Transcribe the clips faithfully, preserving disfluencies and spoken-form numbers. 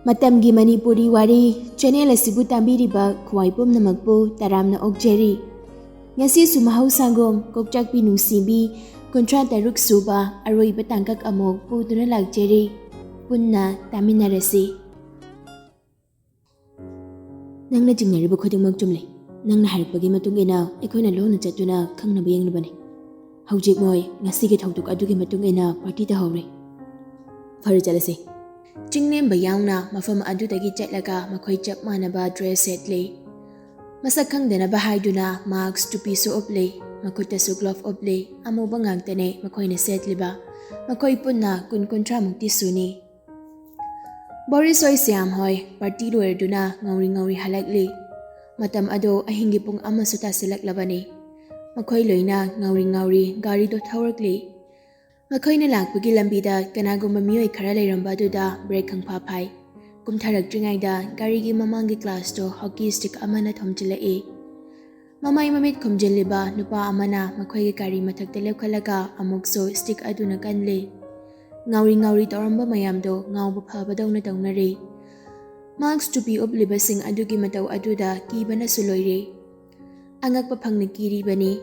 ꯃꯇꯝꯒꯤ ꯃꯅꯤꯄꯨꯔꯤ ꯋꯥꯔꯤ ꯆꯦꯅꯦꯜ ꯑꯁꯤꯕꯨ ꯇꯥꯕꯤꯔꯤꯕ ꯈ꯭ꯋꯥꯏ ꯄꯨꯝꯅꯃꯛꯄꯨ ꯇꯔꯥꯝꯅ ꯑꯣꯛꯆꯔꯤ꯫ ꯉꯁꯤꯁꯨ ꯃꯍꯧꯁꯥꯒꯨꯝ ꯀꯣꯛꯆꯥꯛꯄꯤ ꯅꯨꯡꯁꯤꯕꯤ ꯀꯨꯟꯊ꯭ꯔꯥ ꯇꯔꯨꯛ ꯁꯨꯕ ꯑꯔꯣꯏꯕ ꯇꯥꯡꯀꯛ ꯑꯃꯨꯛ ꯄꯨꯗꯨꯅ ꯂꯥꯛꯆꯔꯤ꯫ ꯄꯨꯟꯅ ꯇꯥꯃꯤꯟꯅꯔꯁꯤ꯫ ꯅꯪꯅ ꯆꯤꯡꯅꯔꯤꯕ ꯈꯨꯗꯤꯡꯃꯛ ꯆꯨꯝꯂꯦ꯫ ꯅꯪꯅ ꯍꯥꯏꯔꯛꯄꯒꯤ ꯃꯇꯨꯡ ꯏꯟꯅ ꯑꯩꯈꯣꯏꯅ ꯂꯣꯟꯅ ꯆꯠꯇꯨꯅ ꯈꯪꯅꯕ ꯌꯦꯡꯂꯨꯕꯅꯤ꯫ ꯍꯧꯖꯤꯛ ꯃꯣꯏ ꯉꯁꯤꯒꯤ ꯊꯧꯗꯣꯛ ꯑꯗꯨꯒꯤ ꯃꯇꯨꯡ ꯏꯟꯅ ꯄꯥꯔꯇꯤ ꯇꯧꯍꯧꯔꯦ꯫ ꯐꯔꯦ, ꯆꯠꯂꯁꯤ꯫ ꯆꯤꯡꯂꯦꯝꯕ ꯌꯥꯎꯅ ꯃꯐꯝ ꯑꯗꯨꯗꯒꯤ ꯆꯠꯂꯒ ꯃꯈꯣꯏ ꯆꯞ ꯃꯥꯟꯅꯕ ꯗ꯭ꯔꯦꯁ ꯁꯦꯠꯂꯤ꯫ ꯃꯁꯛ ꯈꯪꯗꯅꯕ ꯍꯥꯏꯗꯨꯅ ꯃꯥꯛꯁ, ꯇꯨꯄꯤꯁꯨ ꯎꯞꯂꯤ, ꯃꯈꯨꯠꯇꯁꯨ ꯒ꯭ꯂꯣꯚ ꯎꯞꯂꯤ꯫ ꯑꯃꯨꯕ ꯉꯥꯛꯇꯅꯦ ꯃꯈꯣꯏꯅ ꯁꯦꯠꯂꯤꯕ꯫ ꯃꯈꯣꯏ ꯄꯨꯟꯅ ꯀꯨꯟ ꯀꯨꯟꯊ꯭ꯔꯥꯃꯨꯛꯇꯤ ꯁꯨꯅꯤ꯫ ꯕꯣꯔꯤꯁ ꯍꯣꯏ, ꯁ꯭ꯌꯥꯝ ꯍꯣꯏ ꯄꯥꯔꯇꯤ ꯂꯣꯏꯔꯗꯨꯅ ꯉꯥꯎꯔꯤ ꯉꯥꯎꯔꯤ ꯍꯜꯂꯛꯂꯤ꯫ ꯃꯇꯝ ꯑꯗꯣ ꯑꯍꯤꯡꯒꯤ ꯄꯨꯡ ꯑꯃꯁꯨ ꯇꯥꯁꯤꯜꯂꯛꯂꯕꯅꯤ꯫ ꯃꯈꯣꯏ ꯂꯣꯏꯅ ꯉꯥꯎꯔꯤ ꯉꯥꯎꯔꯤ ꯒꯥꯔꯤꯗꯣ ꯊꯧꯔꯛꯂꯤ꯫ ꯃꯈꯣꯏꯅ ꯂꯥꯛꯄꯒꯤ ꯂꯝꯕꯤꯗ ꯀꯅꯥꯒꯨꯝꯕ ꯃꯤꯑꯣꯏ ꯈꯔ ꯂꯩꯔꯝꯕ ꯑꯗꯨꯗ ꯕ꯭ꯔꯦꯛ ꯈꯪꯐꯥ ꯐꯥꯏ꯫ ꯀꯨꯝꯊꯔꯛꯇ꯭ꯔꯤꯉꯩꯗ ꯒꯥꯔꯤꯒꯤ ꯃꯃꯥꯡꯒꯤ ꯒ꯭ꯂꯥꯁꯇꯣ ꯍꯣꯀꯤ ꯁ꯭ꯇꯤꯛ ꯑꯃꯅ ꯊꯣꯝꯖꯤꯜꯂꯛꯏ꯫ ꯃꯃꯥꯏ ꯃꯃꯤꯠ ꯈꯨꯝꯖꯤꯜꯂꯤꯕ ꯅꯨꯄꯥ ꯑꯃꯅ ꯃꯈꯣꯏꯒꯤ ꯒꯥꯔꯤ ꯃꯊꯛꯇ ꯂꯦꯞꯈꯠꯂꯒ ꯑꯃꯨꯛꯁꯨ ꯁ꯭ꯇꯤꯛ ꯑꯗꯨꯅ ꯀꯜꯂꯤ꯫ ꯉꯥꯎꯔꯤ ꯉꯥꯎꯔꯤ ꯇꯧꯔꯝꯕ ꯃꯌꯥꯝꯗꯣ ꯉꯥꯎꯕ ꯐꯕꯗꯧꯅ ꯇꯧꯅꯔꯤ꯫ ꯃꯥꯛꯁ, ꯇꯨꯄꯤ ꯎꯞꯂꯤꯕꯁꯤꯡ ꯑꯗꯨꯒꯤ ꯃꯇꯧ ꯑꯗꯨꯗ ꯀꯤꯕꯅꯁꯨ ꯂꯣꯏꯔꯦ꯫ ꯑꯉꯛꯄ ꯐꯪꯅ ꯀꯤꯔꯤꯕꯅꯤ꯫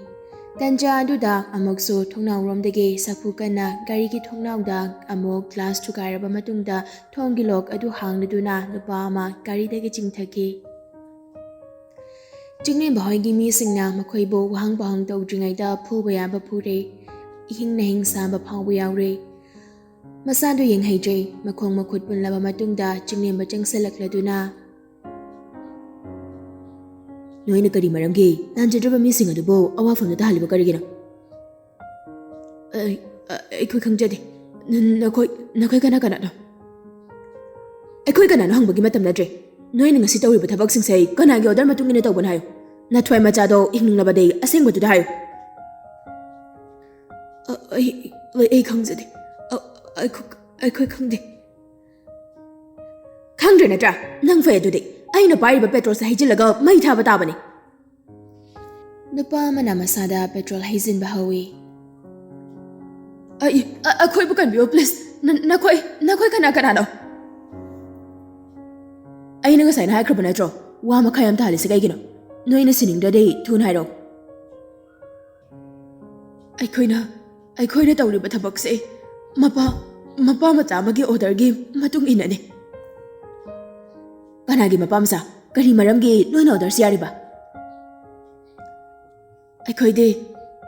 ꯇꯟꯖꯥ ꯑꯗꯨꯗ ꯑꯃꯨꯛꯁꯨ ꯊꯣꯡꯅꯥꯎꯔꯣꯝꯗꯒꯤ ꯁꯥꯐꯨ ꯀꯟꯅ ꯒꯥꯔꯤꯒꯤ ꯊꯣꯡꯅꯥꯎꯗ ꯑꯃꯨꯛ ꯒ꯭ꯂꯥꯁ ꯊꯨꯒꯥꯏꯔꯕ ꯃꯇꯨꯡꯗ ꯊꯣꯡꯒꯤ ꯂꯣꯛ ꯑꯗꯨ ꯍꯥꯡꯂꯗꯨꯅ ꯅꯨꯄꯥ ꯑꯃ ꯒꯥꯔꯤꯗꯒꯤ ꯆꯤꯡꯊꯈꯤ꯫ ꯆꯤꯡꯂꯦꯝꯕ ꯍꯣꯏꯒꯤ ꯃꯤꯁꯤꯡꯅ ꯃꯈꯣꯏꯕꯨ ꯋꯥꯍꯪ ꯄꯥꯎꯍꯪ ꯇꯧꯗ꯭ꯔꯤꯉꯩꯗ ꯐꯨꯕ ꯌꯥꯕ ꯐꯨꯔꯦ꯫ ꯏꯍꯤꯡ ꯅꯍꯤꯡ ꯁꯥꯕ ꯐꯥꯎꯕ ꯌꯥꯎꯔꯦ꯫ ꯃꯁꯥꯗꯨ ꯌꯦꯡꯍꯩꯗ꯭ꯔꯦ꯫ ꯃꯈꯣꯡ ꯃꯈꯨꯠ ꯄꯨꯜꯂꯕ ꯃꯇꯨꯡꯗ ꯆꯤꯡꯂꯦꯝꯕ ꯆꯪꯁꯤꯜꯂꯛꯂꯗꯨꯅ, "ꯅꯣꯏꯅ ꯀꯔꯤ ꯃꯔꯝꯒꯤ ꯂꯥꯟꯖꯗ꯭ꯔꯕ ꯃꯤꯁꯤꯡ ꯑꯗꯨꯕꯨ ꯑꯋꯥꯐꯝꯗ ꯇꯥꯍꯜꯂꯤꯕ ꯀꯔꯤꯒꯤꯅꯣ?" "ꯑꯩ-, ꯑ-, ꯑꯩꯈꯣꯏ ꯈꯪꯖꯗꯦ꯫ ꯅ-, ꯅꯈꯣꯏ, ꯅꯈꯣꯏ ꯀꯅꯥ ꯀꯅꯥꯅꯣ?" "ꯑꯩꯈꯣꯏ ꯀꯅꯥꯅꯣ ꯍꯪꯕꯒꯤ ꯃꯇꯝ ꯅꯠꯇ꯭ꯔꯦ꯫ ꯅꯣꯏꯅ ꯉꯁꯤ ꯇꯧꯔꯤꯕ ꯊꯕꯛꯁꯤꯡꯁꯦ ꯀꯅꯥꯒꯤ ꯑꯣꯔꯗꯔ ꯃꯇꯨꯡ ꯏꯟꯅ ꯇꯧꯕꯅꯣ ꯍꯥꯏꯌꯨ꯫ ꯅꯊ꯭ꯋꯥꯏ ꯃꯆꯥꯗꯣ ꯍꯤꯡꯅꯤꯡꯂꯕꯗꯤ ꯑꯁꯦꯡꯕꯗꯨꯗ ꯍꯥꯏꯌꯨ꯫" "ꯑ-, ꯑꯩ, ꯑꯩ, ꯑꯩ ꯈꯪꯖꯗꯦ꯫ ꯑ-, ꯑꯩꯈꯣꯏ, ꯑꯩꯈꯣꯏ ꯈꯪꯗꯦ꯫" "ꯈꯪꯗ꯭ꯔꯦ ꯅꯠꯇ꯭ꯔꯥ? ꯅꯪ ꯐꯩ ꯑꯗꯨꯗꯤ꯫ ꯑꯩꯅ ꯄꯥꯏꯔꯤꯕ ꯄꯦꯇ꯭ꯔꯣꯜꯁꯦ ꯍꯩꯖꯤꯜꯂꯒ ꯃꯩ ꯊꯥꯕ ꯇꯥꯕꯅꯤ꯫" ꯅꯨꯄꯥ ꯑꯃꯅ ꯃꯁꯥꯗ ꯄꯦꯇ꯭ꯔꯣꯜ ꯍꯩꯖꯤꯟꯕ ꯍꯧꯏ꯫ "ꯑꯩ, ꯑ-, ꯑꯩꯈꯣꯏꯕꯨ ꯀꯟꯕꯤꯌꯨ, ꯄ꯭ꯂꯤꯖ꯫ ꯅ-, ꯅꯈꯣꯏ, ꯅꯈꯣꯏ ꯀꯅꯥ ꯀꯅꯥꯅꯣ?" ꯑꯩꯅ ꯉꯁꯥꯏꯅ ꯍꯥꯏꯈ꯭ꯔꯕ ꯅꯠꯇ꯭ꯔꯣ? ꯋꯥ ꯃꯈꯥ ꯌꯥꯝ ꯇꯥꯍꯜꯂꯤꯁꯦ ꯀꯩꯒꯤꯅꯣ? ꯅꯣꯏꯅ ꯁꯤꯅꯤꯡꯗ꯭ꯔꯗꯤ ꯊꯨꯅ ꯍꯥꯏꯔꯛꯑꯣ꯫ ꯑꯩꯈꯣꯏꯅ ꯑꯩꯈꯣꯏꯅ ꯇꯧꯔꯤꯕ ꯊꯕꯛꯁꯦ ꯃꯄꯥ ꯃꯄꯥ ꯃꯆꯥ ꯑꯃꯒꯤ ꯑꯣꯔꯗꯔꯒꯤ ꯃꯇꯨꯡ ꯏꯟꯅꯅꯤ꯫ ꯀꯅꯥꯒꯤ ꯃꯄꯥ ꯃꯆꯥ? ꯀꯔꯤ ꯃꯔꯝꯒꯤ ꯅꯣꯏꯅ ꯑꯣꯔꯗꯔꯁꯤ ꯌꯥꯔꯤꯕ? ꯑꯩꯈꯣꯏꯗꯤ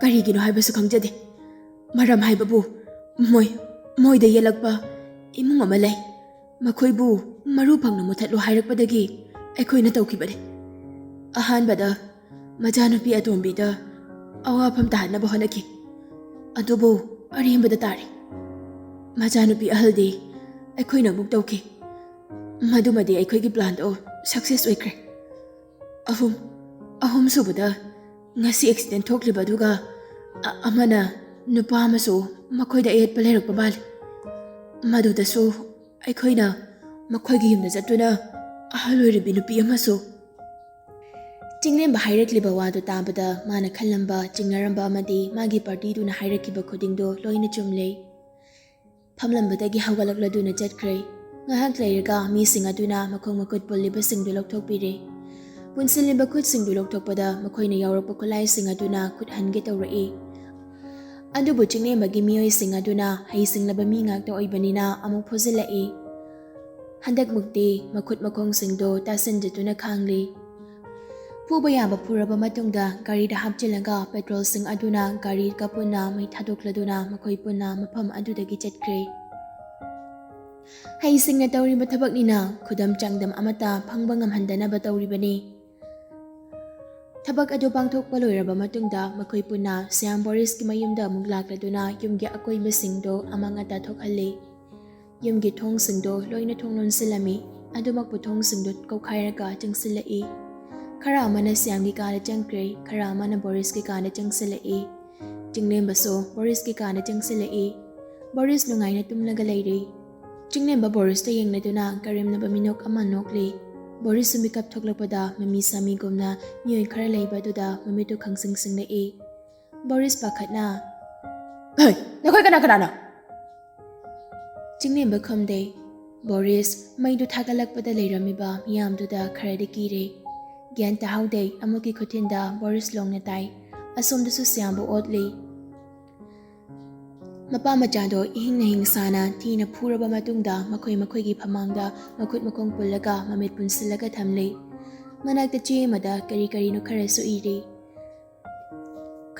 ꯀꯔꯤꯒꯤꯅꯣ ꯍꯥꯏꯕꯁꯨ ꯈꯪꯖꯗꯦ꯫ ꯃꯔꯝ ꯍꯥꯏꯕꯕꯨ ꯃꯣꯏ ꯃꯣꯏꯗ ꯌꯦꯜꯂꯛꯄ ꯏꯃꯨꯡ ꯑꯃ ꯂꯩ꯫ ꯃꯈꯣꯏꯕꯨ ꯃꯔꯨ ꯐꯪꯅ ꯃꯨꯊꯠꯂꯨ ꯍꯥꯏꯔꯛꯄꯗꯒꯤ ꯑꯩꯈꯣꯏꯅ ꯇꯧꯈꯤꯕꯅꯤ꯫ ꯑꯍꯥꯟꯕꯗ ꯃꯆꯥꯅꯨꯄꯤ ꯑꯇꯣꯝꯕꯤꯗ ꯑꯋꯥꯐꯝ ꯇꯥꯍꯟꯅꯕ ꯍꯣꯠꯅꯈꯤ꯫ ꯑꯗꯨꯕꯨ ꯑꯔꯦꯝꯕꯗ ꯇꯥꯔꯦ꯫ ꯃꯆꯥꯅꯨꯄꯤ ꯑꯍꯜꯗꯤ ꯑꯩꯈꯣꯏꯅ ꯑꯃꯨꯛ ꯇꯧꯈꯤ꯫ ꯃꯗꯨꯃꯗꯤ ꯑꯩꯈꯣꯏꯒꯤ ꯄ꯭ꯂꯥꯟꯗꯣ ꯁꯛꯁꯦꯁ ꯑꯣꯏꯈ꯭ꯔꯦ꯫ ꯑꯍꯨꯝ ꯑꯍꯨꯝꯁꯨꯕꯗ ꯉꯁꯤ ꯑꯦꯛꯁꯤꯗꯦꯟ ꯊꯣꯛꯂꯤꯕ ꯑꯗꯨꯒ ꯑ- ꯑꯃꯅ ꯅꯨꯄꯥ ꯑꯃꯁꯨ ꯃꯈꯣꯏꯗ ꯑꯌꯦꯠꯄ ꯂꯩꯔꯛꯄ ꯃꯥꯜꯂꯤ꯫ ꯃꯗꯨꯗꯁꯨ ꯑꯩꯈꯣꯏꯅ ꯃꯈꯣꯏꯒꯤ ꯌꯨꯝꯗ ꯆꯠꯇꯨꯅ ꯑꯍꯜ ꯑꯣꯏꯔꯕꯤ ꯅꯨꯄꯤ ꯑꯃꯁꯨ꯫ ꯆꯤꯡꯂꯦꯝꯕ ꯍꯥꯏꯔꯛꯂꯤꯕ ꯋꯥꯗꯨ ꯇꯥꯕꯗ ꯃꯥꯅ ꯈꯜꯂꯝꯕ, ꯆꯤꯡꯅꯔꯝꯕ ꯑꯃꯗꯤ ꯃꯥꯒꯤ ꯄꯥꯔꯇꯤꯗꯨꯅ ꯍꯥꯏꯔꯛꯈꯤꯕ ꯈꯨꯗꯤꯡꯗꯣ ꯂꯣꯏꯅ ꯆꯨꯝꯂꯦ꯫ ꯐꯝꯂꯝꯕꯗꯒꯤ ꯍꯧꯒꯠꯂꯛꯂꯗꯨꯅ ꯆꯠꯈ꯭ꯔꯦ꯫ ꯉꯥꯏꯍꯥꯛ ꯂꯩꯔꯒ ꯃꯤꯁꯤꯡ ꯑꯗꯨꯅ ꯃꯈꯣꯡ ꯃꯈꯨꯠ ꯄꯨꯜꯂꯤꯕꯁꯤꯡꯗꯨ ꯂꯧꯊꯣꯛꯄꯤꯔꯦ꯫ ꯄꯨꯟꯁꯤꯜꯂꯤꯕ ꯈꯨꯠꯁꯤꯡꯗꯨ ꯂꯧꯊꯣꯛꯄꯗ ꯃꯈꯣꯏꯅ ꯌꯥꯎꯔꯛꯄ ꯈꯨꯠꯂꯥꯏꯁꯤꯡ ꯑꯗꯨꯅ ꯈꯨꯠ ꯍꯟꯒꯦ ꯇꯧꯔꯛꯏ꯫ ꯑꯗꯨꯕꯨ ꯆꯤꯡꯂꯦꯝꯕꯒꯤ ꯃꯤꯑꯣꯏꯁꯤꯡ ꯑꯗꯨꯅ ꯍꯩꯁꯤꯡꯂꯕ ꯃꯤ ꯉꯥꯛꯇ ꯑꯣꯏꯕꯅꯤꯅ ꯑꯃꯨꯛ ꯐꯨꯖꯤꯜꯂꯛꯏ꯫ ꯍꯟꯗꯛꯃꯨꯛꯇꯤ ꯃꯈꯨꯠ ꯃꯈꯣꯡꯁꯤꯡꯗꯣ ꯇꯥꯁꯤꯟꯖꯗꯨꯅ ꯈꯥꯡꯂꯤ꯫ ꯐꯨꯕ ꯌꯥꯕ ꯐꯨꯔꯕ ꯃꯇꯨꯡꯗ ꯒꯥꯔꯤꯗ ꯍꯥꯞꯆꯤꯜꯂꯒ ꯄꯦꯇ꯭ꯔꯣꯜꯁꯤꯡ ꯑꯗꯨꯅ ꯒꯥꯔꯤꯒ ꯄꯨꯟꯅ ꯃꯩ ꯊꯥꯗꯣꯛꯂꯗꯨꯅ ꯃꯈꯣꯏ ꯄꯨꯟꯅ ꯃꯐꯝ ꯑꯗꯨꯗꯒꯤ ꯆꯠꯈ꯭ꯔꯦ꯫ ꯍꯩꯁꯤꯡꯅ ꯇꯧꯔꯤꯕ ꯊꯕꯛꯅꯤꯅ ꯈꯨꯗꯝ ꯆꯥꯡꯗꯝ ꯑꯃꯠꯇ ꯐꯪꯕ ꯉꯝꯍꯟꯗꯅꯕ ꯇꯧꯔꯤꯕꯅꯤ꯫ ꯊꯕꯛ ꯑꯗꯨ ꯄꯥꯡꯊꯣꯛꯄ ꯂꯣꯏꯔꯕ ꯃꯇꯨꯡꯗ ꯃꯈꯣꯏ ꯄꯨꯟꯅ ꯁ꯭ꯌꯥꯝ ꯕꯣꯔꯤꯁꯀꯤ ꯃꯌꯨꯝꯗ ꯑꯃꯨꯛ ꯂꯥꯛꯂꯗꯨꯅ ꯌꯨꯝꯒꯤ ꯑꯀꯣꯏꯕꯁꯤꯡꯗꯣ ꯑꯃꯥꯡ ꯑꯇꯥ ꯊꯣꯛꯍꯜꯂꯤ꯫ ꯌꯨꯝꯒꯤ ꯊꯣꯡꯁꯤꯡꯗꯣ ꯂꯣꯏꯅ ꯊꯣꯡ ꯂꯣꯟꯁꯤꯜꯂꯝꯃꯤ꯫ ꯑꯗꯨꯃꯛꯄꯨ ꯊꯣꯡꯁꯤꯡꯗꯨ ꯀꯧꯈꯥꯏꯔꯒ ꯆꯪꯁꯤꯜꯂꯛꯏ꯫ ꯈꯔ ꯑꯃꯅ ꯁ꯭ꯌꯥꯝꯒꯤ ꯀꯥꯗ ꯆꯪꯈ꯭ꯔꯦ, ꯈꯔ ꯑꯃꯅ ꯕꯣꯔꯤꯁꯀꯤ ꯀꯥꯗ ꯆꯪꯁꯤꯜꯂꯛꯏ꯫ ꯆꯤꯡꯂꯦꯝꯕꯁꯨ ꯕꯣꯔꯤꯁꯀꯤ ꯀꯥꯗ ꯆꯪꯁꯤꯜꯂꯛꯏ꯫ ꯕꯣꯔꯤꯁ ꯅꯨꯡꯉꯥꯏꯅ ꯇꯨꯝꯂꯒ ꯂꯩꯔꯦ꯫ ꯆꯤꯡꯂꯦꯝꯕ ꯕꯣꯔꯤꯁꯇ ꯌꯦꯡꯂꯗꯨꯅ ꯀꯔꯦꯝꯅꯕ ꯃꯤꯅꯣꯛ ꯑꯃ ꯅꯣꯛꯂꯤ꯫ ꯕꯣꯔꯤꯁꯁꯨ ꯃꯤꯀꯞ ꯊꯣꯛꯂꯛꯄꯗ ꯃꯃꯤ ꯁꯥꯃꯤꯒꯨꯝꯅ ꯃꯤꯑꯣꯏ ꯈꯔ ꯂꯩꯕ ꯑꯗꯨꯗ ꯃꯃꯤꯠꯇꯨ ꯈꯪꯁꯤꯡ ꯁꯤꯡꯂꯛꯏ꯫ ꯕꯣꯔꯤꯁ ꯄꯥꯈꯠꯅ, "ꯍꯩ, ꯅꯈꯣꯏ ꯀꯅꯥ ꯀꯅꯥꯅꯣ?" ꯆꯤꯡꯂꯦꯝꯕ ꯈꯨꯝꯗꯦ꯫ ꯕꯣꯔꯤꯁ ꯃꯩꯗꯨ ꯊꯥꯒꯠꯂꯛꯄꯗ ꯂꯩꯔꯝꯃꯤꯕ ꯃꯤꯌꯥꯝꯗꯨꯗ ꯈꯔꯗꯤ ꯀꯤꯔꯦ꯫ ꯒ꯭ꯌꯥꯟ ꯇꯥꯍꯧꯗꯦ꯫ ꯑꯃꯨꯛꯀꯤ ꯈꯨꯊꯤꯟꯗ ꯕꯣꯔꯤꯁ ꯂꯣꯡꯅ ꯇꯥꯏ꯫ ꯑꯁꯣꯝꯗꯁꯨ ꯁ꯭ꯌꯥꯝꯕꯨ ꯑꯣꯠꯂꯤ꯫ ꯃꯄꯥ ꯃꯆꯥꯗꯣ ꯏꯍꯤꯡ ꯅꯍꯤꯡ ꯁꯥꯅ ꯊꯤꯅ ꯐꯨꯔꯕ ꯃꯇꯨꯡꯗ ꯃꯈꯣꯏ ꯃꯈꯣꯏꯒꯤ ꯐꯃꯥꯡꯗ ꯃꯈꯨꯠ ꯃꯈꯣꯡ ꯄꯨꯜꯂꯒ ꯃꯃꯤꯠ ꯄꯨꯟꯁꯤꯜꯂꯒ ꯊꯝꯂꯤ꯫ ꯃꯅꯥꯛꯇ ꯆꯦ ꯑꯃꯗ ꯀꯔꯤ ꯀꯔꯤꯅꯣ ꯈꯔꯁꯨ ꯏꯔꯤ꯫